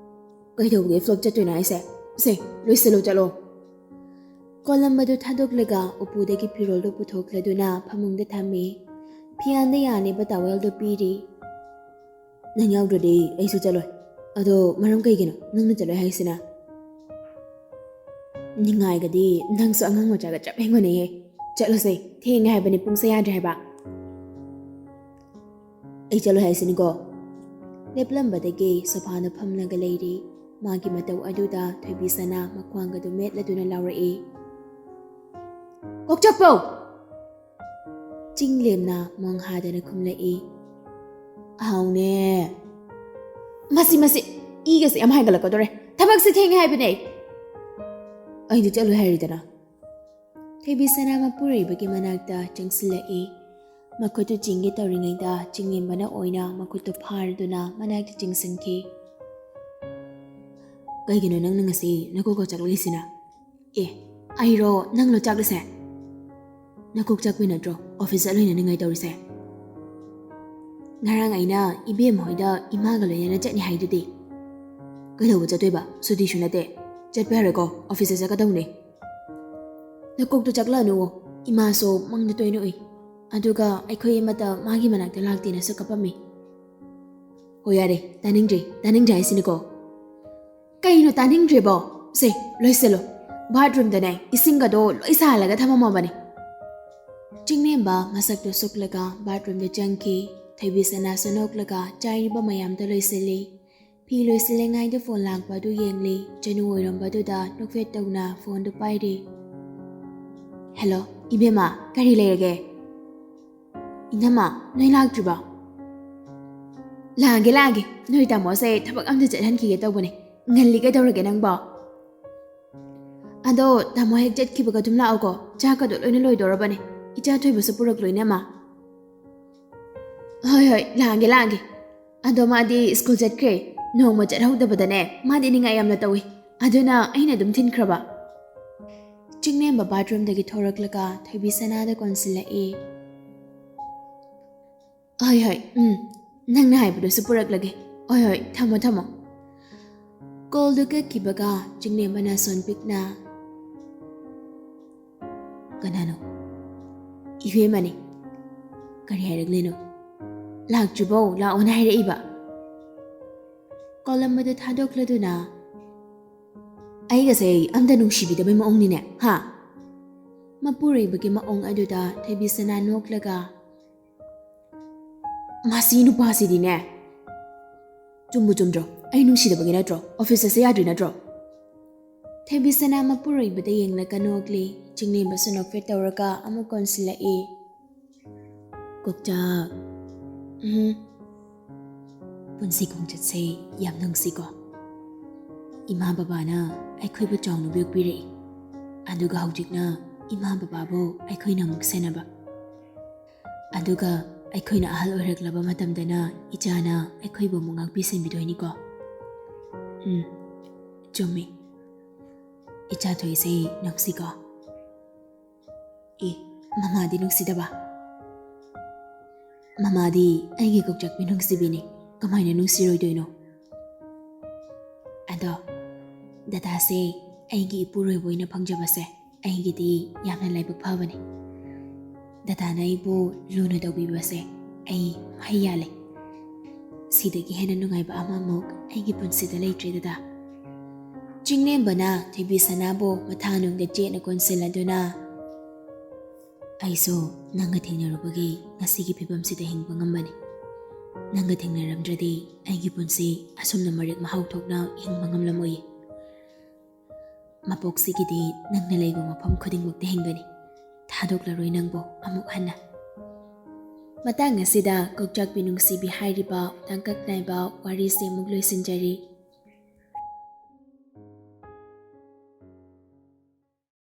ꯀꯩꯗꯧꯕꯒꯤ flop ꯆꯠꯇꯣꯏꯅꯣ ꯍꯥꯏꯁꯦ? ꯁꯦ, ꯂꯣꯏꯁꯤꯜꯂꯣ, ꯆꯠꯂꯣ꯫ ꯀꯣꯜꯂꯝꯕꯗꯨ ꯊꯥꯗꯣꯛꯂꯒ ꯎꯄꯨꯗꯒꯤ ꯐꯤꯔꯣꯜꯗꯨ ꯄꯨꯊꯣꯛꯂꯗꯨꯅ ꯐꯃꯨꯡꯗ ꯊꯝꯃꯤ꯫ ꯐꯤꯌꯥꯟꯗ ꯌꯥꯜꯂꯤꯕ towelꯗꯨ ꯄꯤꯔꯤ꯫ ꯅꯪ ꯌꯥꯎꯗ꯭ꯔꯗꯤ ꯑꯩꯁꯨ ꯆꯠꯂꯣꯏ꯫ ꯑꯗꯣ ꯃꯔꯝ ꯀꯩꯒꯤꯅꯣ ꯅꯪꯅ ꯆꯠꯂꯣꯏ ꯍꯥꯏꯁꯤꯅ? ꯅꯤꯡꯉꯥꯏꯒꯗꯤ ꯅꯪꯁꯨ ꯑꯉꯥꯡ ꯃꯆꯥꯒ ꯆꯞ ꯍꯦꯛ ꯃꯥꯟꯅꯩꯍꯦ꯫ ꯆꯠꯂꯣꯁꯦ, ꯊꯦꯡꯉꯦ ꯍꯥꯏꯕꯅꯤ, ꯄꯨꯡꯁꯦ ꯌꯥꯗ꯭ꯔꯦ ꯍꯥꯏꯕ꯫ ꯑꯩ ꯆꯠꯂꯣꯏ ꯍꯥꯏꯁꯤꯅꯤꯀꯣ꯫ ꯂꯦꯞꯂꯝꯕꯗꯒꯤ ꯁꯣꯐꯥꯗ ꯐꯝꯂꯒ ꯂꯩꯔꯤ꯫ ꯃꯥꯒꯤ ꯃꯇꯧ ꯑꯗꯨꯗ ꯊꯣꯏꯕꯤꯁꯅꯥ ꯃꯈ꯭ꯋꯥꯡꯒꯗꯨ ꯃꯦꯠꯂꯗꯨꯅ ꯂꯥꯎꯔꯛꯏ꯫ ꯀꯣꯛꯆꯞꯄꯧ! ꯆꯤꯡꯂꯦꯝꯅ ꯃꯣꯡ ꯍꯥꯗꯅ ꯈꯨꯝꯂꯛꯏ꯫ ꯑꯍꯥꯎꯅꯦ꯫ ꯃꯁꯤ, ꯃꯁꯤ, ꯏꯒꯁꯦ ꯌꯥꯝ ꯍꯥꯏꯒꯠꯂꯛꯀꯗꯣꯔꯦ꯫ ꯊꯕꯛꯁꯦ ꯊꯦꯡꯉꯦ ꯍꯥꯏꯕꯅꯦ꯫ ꯑꯩꯗꯤ ꯆꯠꯂꯣꯏ ꯍꯥꯏꯔꯤꯗꯅ꯫ ꯊꯣꯏꯕꯤꯁꯅꯥ ꯃꯄꯨꯔꯣꯏꯕꯒꯤ ꯃꯅꯥꯛꯇ ꯆꯪꯁꯤꯜꯂꯛꯏ꯫ ꯃꯈꯨꯠꯇꯨ ꯆꯤꯡꯒꯦ ꯇꯧꯔꯤꯉꯩꯗ ꯆꯤꯡꯂꯦꯝꯕꯅ ꯑꯣꯏꯅ ꯃꯈꯨꯠꯇꯨ ꯐꯥꯔꯗꯨꯅ ꯃꯅꯥꯛꯇ ꯆꯤꯡꯁꯤꯟꯈꯤ꯫ ꯀꯩꯒꯤꯅꯣ ꯅꯪꯅ ꯉꯁꯤ ꯅꯀꯣꯛꯀ ꯆꯥꯛꯂꯛꯏꯁꯤꯅ? ꯑꯦ, ꯑꯩꯔꯣ? ꯅꯪꯂꯣ ꯆꯥꯛꯂꯤꯁꯦ? ꯅꯀꯣꯛ ꯆꯥꯛꯄꯩ ꯅꯠꯇ꯭ꯔꯣ office ꯆꯠꯂꯣꯏꯅ ꯅꯤꯡꯉꯥꯏ ꯇꯧꯔꯤꯁꯦ? ꯉꯔꯥꯡ ꯑꯩꯅ ꯏꯕꯦꯝ ꯍꯣꯏꯗ ꯏꯃꯥꯒ ꯂꯣꯏꯅꯅ ꯆꯠꯅꯤ ꯍꯥꯏꯗꯨꯗꯤ꯫ ꯀꯩꯗꯧꯕ ꯆꯠꯇꯣꯏꯕ? ꯁꯨꯇꯤꯁꯨ ꯅꯠꯇꯦ꯫ ꯆꯠꯄ ꯌꯥꯔꯣꯏꯀꯣ, officeꯇ ꯆꯠꯀꯗꯧꯅꯦ꯫ ꯅꯀꯣꯛꯇꯣ ꯆꯥꯛꯂꯛꯑꯅꯨꯋꯣ꯫ ꯏꯃꯥꯁꯨ ꯃꯪꯗ ꯇꯣꯏꯅ ꯎꯏ꯫ ꯑꯗꯨꯒ ꯑꯩꯈꯣꯏ ꯑꯃꯠꯇ ꯃꯥꯒꯤ ꯃꯅꯥꯛꯇ ꯂꯥꯛꯇꯦꯅꯁꯨ ꯀꯞꯄꯝꯃꯤ꯫ ꯍꯣ ꯌꯥꯔꯦ, ꯇꯥꯅꯤꯡꯗ꯭ꯔꯦ, ꯇꯥꯅꯤꯡꯗ꯭ꯔꯦ ꯍꯥꯏꯁꯤꯅꯤꯀꯣ꯫ ꯀꯩꯅꯣ ꯇꯥꯅꯤꯡꯗ꯭ꯔꯤꯕꯣ? ꯁꯦ, ꯂꯣꯏꯁꯤꯜꯂꯣ꯫ Bathroomꯗꯅꯦ ꯏꯁꯤꯡꯒꯗꯣ ꯂꯣꯏ ꯁꯥꯍꯜꯂꯒ ꯊꯝꯃꯝꯃꯕꯅꯦ꯫ ꯆꯤꯡꯂꯦꯝꯕ ꯃꯁꯛꯇꯨ ꯁꯨꯛꯂꯒ bathroomꯗ ꯆꯪꯈꯤ꯫ ꯊꯣꯏꯕꯤꯁꯅꯥꯁꯨ ꯅꯣꯛꯂꯒ ꯆꯥꯏꯔꯤꯕ ꯃꯌꯥꯝꯗꯣ ꯂꯣꯏꯁꯤꯜꯂꯤ꯫ ꯐꯤ ꯂꯣꯏꯁꯤꯜꯂꯤꯉꯩꯗ phone ꯂꯥꯛꯄ ꯑꯗꯨ ꯌꯦꯡꯂꯤ꯫ ꯆꯅꯨ ꯑꯣꯏꯔꯝꯕꯗꯨꯗ ꯅꯣꯛꯐꯦꯠ ꯇꯧꯅ phoneꯗꯨ ꯄꯥꯏꯔꯤ꯫ Hello, ꯏꯕꯦꯝꯃ, ꯀꯔꯤ ꯂꯩꯔꯒꯦ? ꯏꯅꯝꯃ, ꯅꯣꯏ ꯂꯥꯛꯇ꯭ꯔꯤꯕꯣ? ꯂꯥꯛꯑꯒꯦ, ꯂꯥꯛꯑꯒꯦ꯫ ꯅꯣꯏ ꯇꯥꯃꯣꯁꯦ ꯊꯕꯛ ꯑꯝꯇ ꯆꯠꯍꯟꯈꯤꯒꯦ ꯇꯧꯕꯅꯦ꯫ ꯉꯜꯂꯤ ꯀꯩꯗꯧꯔꯒꯦ ꯅꯪꯕꯣ? ꯑꯗꯣ ꯇꯥꯃꯣ ꯍꯦꯛ ꯆꯠꯈꯤꯕꯒ ꯑꯗꯨꯝ ꯂꯥꯛꯑꯣꯀꯣ꯫ ꯆꯥꯛꯀꯗꯣ ꯂꯣꯏꯅ ꯂꯣꯏꯗꯧꯔꯕꯅꯦ꯫ ꯏꯆꯥ ꯊꯣꯏꯕꯁꯨ ꯄꯨꯔꯛꯂꯣ, ꯏꯅꯝꯃ꯫ "ꯍꯣꯏ, ꯍꯣꯏ, ꯂꯥꯛꯑꯒꯦ, ꯂꯥꯛꯑꯒꯦ꯫ ꯑꯗꯣ ꯃꯥꯗꯤ ꯁ꯭ꯀꯨꯜ ꯆꯠꯈ꯭ꯔꯦ꯫ ꯅꯣꯡꯃ ꯆꯠꯍꯧꯗꯕꯗꯅꯦ, ꯃꯥꯗꯤ ꯅꯤꯡꯉꯥꯏ ꯌꯥꯝꯅ ꯇꯧꯏ꯫ ꯑꯗꯨꯅ ꯑꯩꯅ ꯑꯗꯨꯝ ꯊꯤꯟꯈ꯭ꯔꯕ꯫" ꯆꯤꯡꯂꯦꯝꯕ ꯕꯥꯊꯔꯨꯝꯗꯒꯤ ꯊꯣꯔꯛꯂꯒ ꯊꯣꯏꯕꯤꯁꯅꯥꯗ ꯀꯣꯟꯁꯤꯜꯂꯛꯏ꯫ "ꯍꯣꯏ, ꯍꯣꯏ, ꯎꯝ, ꯅꯪꯅ ꯍꯥꯏꯕꯗꯨꯁꯨ ꯄꯨꯔꯛꯂꯒꯦ꯫ ꯍꯣꯏ, ꯍꯣꯏ, ꯊꯝꯃꯣ, ꯊꯝꯃꯣ꯫" ꯀꯣꯜꯗꯨ ꯀꯛꯈꯤꯕꯒ ꯆꯤꯡꯂꯦꯝꯕꯅ ꯁꯣꯟ ꯄꯤꯛꯅ, "ꯀꯅꯥꯅꯣ?" "ꯏꯕꯦꯝꯃꯅꯤ꯫" "ꯀꯔꯤ ꯍꯥꯏꯔꯛꯂꯤꯅꯣ?" "ꯂꯥꯛꯇ꯭ꯔꯤꯕꯣ? ꯂꯥꯛꯑꯣꯅ ꯍꯥꯏꯔꯛꯏꯕ꯫" ꯀꯣꯜ ꯑꯃꯗꯨ ꯊꯥꯗꯣꯛꯂꯗꯨꯅ, "ꯑꯩꯒꯁꯦ ꯑꯝꯇ ꯅꯨꯡꯁꯤꯕꯤꯗꯕꯩ ꯃꯑꯣꯡꯅꯤꯅꯦ, ꯍꯥ?" ꯃꯄꯨꯔꯣꯏꯕꯒꯤ ꯃꯑꯣꯡ ꯑꯗꯨꯗ ꯊꯣꯏꯕꯤꯁꯅꯥ ꯅꯣꯛꯂꯒ, "ꯃꯁꯤ ꯅꯨꯄꯥꯁꯤꯗꯤꯅꯦ꯫ ꯆꯨꯝꯕꯨ ꯆꯨꯝꯗ꯭ꯔꯣ? ꯑꯩ ꯅꯨꯡꯁꯤꯗꯕꯒꯤ ꯅꯠꯇ꯭ꯔꯣ? ꯑꯣꯐꯤꯁ ꯆꯠꯁꯦ ꯌꯥꯗ꯭ꯔꯤ ꯅꯠꯇ꯭ꯔꯣ?" ꯊꯣꯏꯕꯤꯁꯅꯥ ꯃꯄꯨꯔꯣꯏꯕꯗ ꯌꯦꯡꯂꯒ ꯅꯣꯛꯂꯤ꯫ ꯆꯤꯡꯂꯦꯝꯕꯁꯨ ꯅꯣꯛꯐꯦꯠ ꯇꯧꯔꯒ ꯑꯃꯨꯛ ꯀꯣꯟꯁꯤꯜꯂꯛꯏ꯫ "ꯀꯣꯛꯆꯥꯛ, ꯎꯝ, ꯄꯨꯟꯁꯤ ꯈꯣꯡꯆꯠꯁꯦ ꯌꯥꯝ ꯅꯨꯡꯁꯤꯀꯣ꯫ ꯏꯃꯥ ꯕꯕꯥꯅ ꯑꯩꯈꯣꯏꯕꯨ ꯆꯥꯎꯅ ꯌꯣꯛꯄꯤꯔꯛꯏ, ꯑꯗꯨꯒ ꯍꯧꯖꯤꯛꯅ ꯏꯃꯥ ꯕꯕꯥꯕꯨ ꯑꯩꯈꯣꯏꯅ ꯑꯃꯨꯛ ꯁꯦꯟꯅꯕ, ꯑꯗꯨꯒ ꯑꯩꯈꯣꯏꯅ ꯑꯍꯜ ꯑꯣꯏꯔꯛꯂꯕ ꯃꯇꯝꯗꯅ ꯏꯆꯥꯅ ꯑꯩꯈꯣꯏꯕꯨ ꯑꯃꯨꯛ ꯉꯥꯛꯄꯤ ꯁꯦꯟꯕꯤꯗꯣꯏꯅꯤꯀꯣ꯫ ꯎꯝ, ꯆꯨꯝꯃꯤ꯫ ꯏꯆꯥ ꯊꯣꯏꯁꯦ ꯅꯨꯡꯁꯤꯀꯣ꯫" "ꯑꯦ, ꯃꯃꯥꯗꯤ ꯅꯨꯡꯁꯤꯗꯕ? ꯃꯃꯥꯗꯤ ꯑꯩꯒꯤ ꯀꯣꯛꯆꯥꯛꯄꯤ ꯅꯨꯡꯁꯤꯕꯤꯅꯤ, ꯀꯃꯥꯏꯅ ꯅꯨꯡꯁꯤꯔꯣꯏꯗꯣꯏꯅꯣ? ꯑꯗꯣ ꯗꯗꯥꯁꯦ ꯑꯩꯒꯤ ꯏꯄꯨꯔꯣꯏꯕ ꯑꯣꯏꯅ ꯐꯪꯖꯕꯁꯦ ꯑꯩꯒꯤꯗꯤ ꯌꯥꯝꯅ ꯂꯥꯏꯕꯛ ꯐꯕꯅꯤ꯫ ꯗꯗꯥꯅ ꯑꯩꯕꯨ ꯂꯨꯅ ꯇꯧꯕꯤꯕꯁꯦ ꯑꯩ ꯃꯍꯩ ꯌꯥꯜꯂꯦ꯫ ꯁꯤꯗꯒꯤ ꯍꯦꯟꯅ ꯅꯨꯡꯉꯥꯏꯕ ꯑꯃꯃꯨꯛ ꯑꯩꯒꯤ ꯄꯨꯟꯁꯤꯗ ꯂꯩꯇ꯭ꯔꯦ ꯗꯗꯥ꯫" ꯆꯤꯡꯂꯦꯝꯕꯅ ꯊꯣꯏꯕꯤꯁꯅꯥꯕꯨ ꯃꯊꯥꯅꯨꯡꯗ ꯆꯦꯠꯅ ꯀꯣꯟꯁꯤꯜꯂꯗꯨꯅ, "ꯑꯩꯁꯨ ꯅꯪꯒ ꯊꯦꯡꯅꯔꯨꯕꯒꯤ ꯉꯁꯤꯒꯤ ꯐꯤꯕꯝꯁꯤꯗ ꯍꯤꯡꯕ ꯉꯝꯕꯅꯤ꯫ ꯅꯪꯒ ꯊꯦꯡꯅꯔꯝꯗ꯭ꯔꯗꯤ ꯑꯩꯒꯤ ꯄꯨꯟꯁꯤ ꯑꯁꯨꯝꯅ ꯃꯔꯦꯛ ꯃꯍꯥꯎ ꯊꯣꯛꯅ ꯍꯤꯡꯕ ꯉꯝꯂꯝꯃꯣꯏꯌꯦ꯫ ꯃꯄꯣꯛꯁꯤꯒꯤꯗꯤ ꯅꯪꯅ ꯂꯩꯕ ꯃꯐꯝ ꯈꯨꯗꯤꯡꯃꯛꯇ ꯍꯤꯡꯒꯅꯤ꯫ ꯊꯥꯗꯣꯛꯂꯔꯣꯏ ꯅꯪꯕꯨ ꯑꯃꯨꯛ ꯍꯟꯅ꯫" ꯃꯇꯥꯡ ꯑꯁꯤꯗ ꯀꯣꯛꯆꯥꯛꯄꯤ ꯅꯨꯡꯁꯤꯕꯤ ꯍꯥꯏꯔꯤꯕ ꯇꯥꯡꯀꯛ ꯅꯥꯏꯕ ꯋꯥꯔꯤꯁꯤ ꯑꯃꯨꯛ ꯂꯣꯏꯁꯤꯟꯖꯔꯤ꯫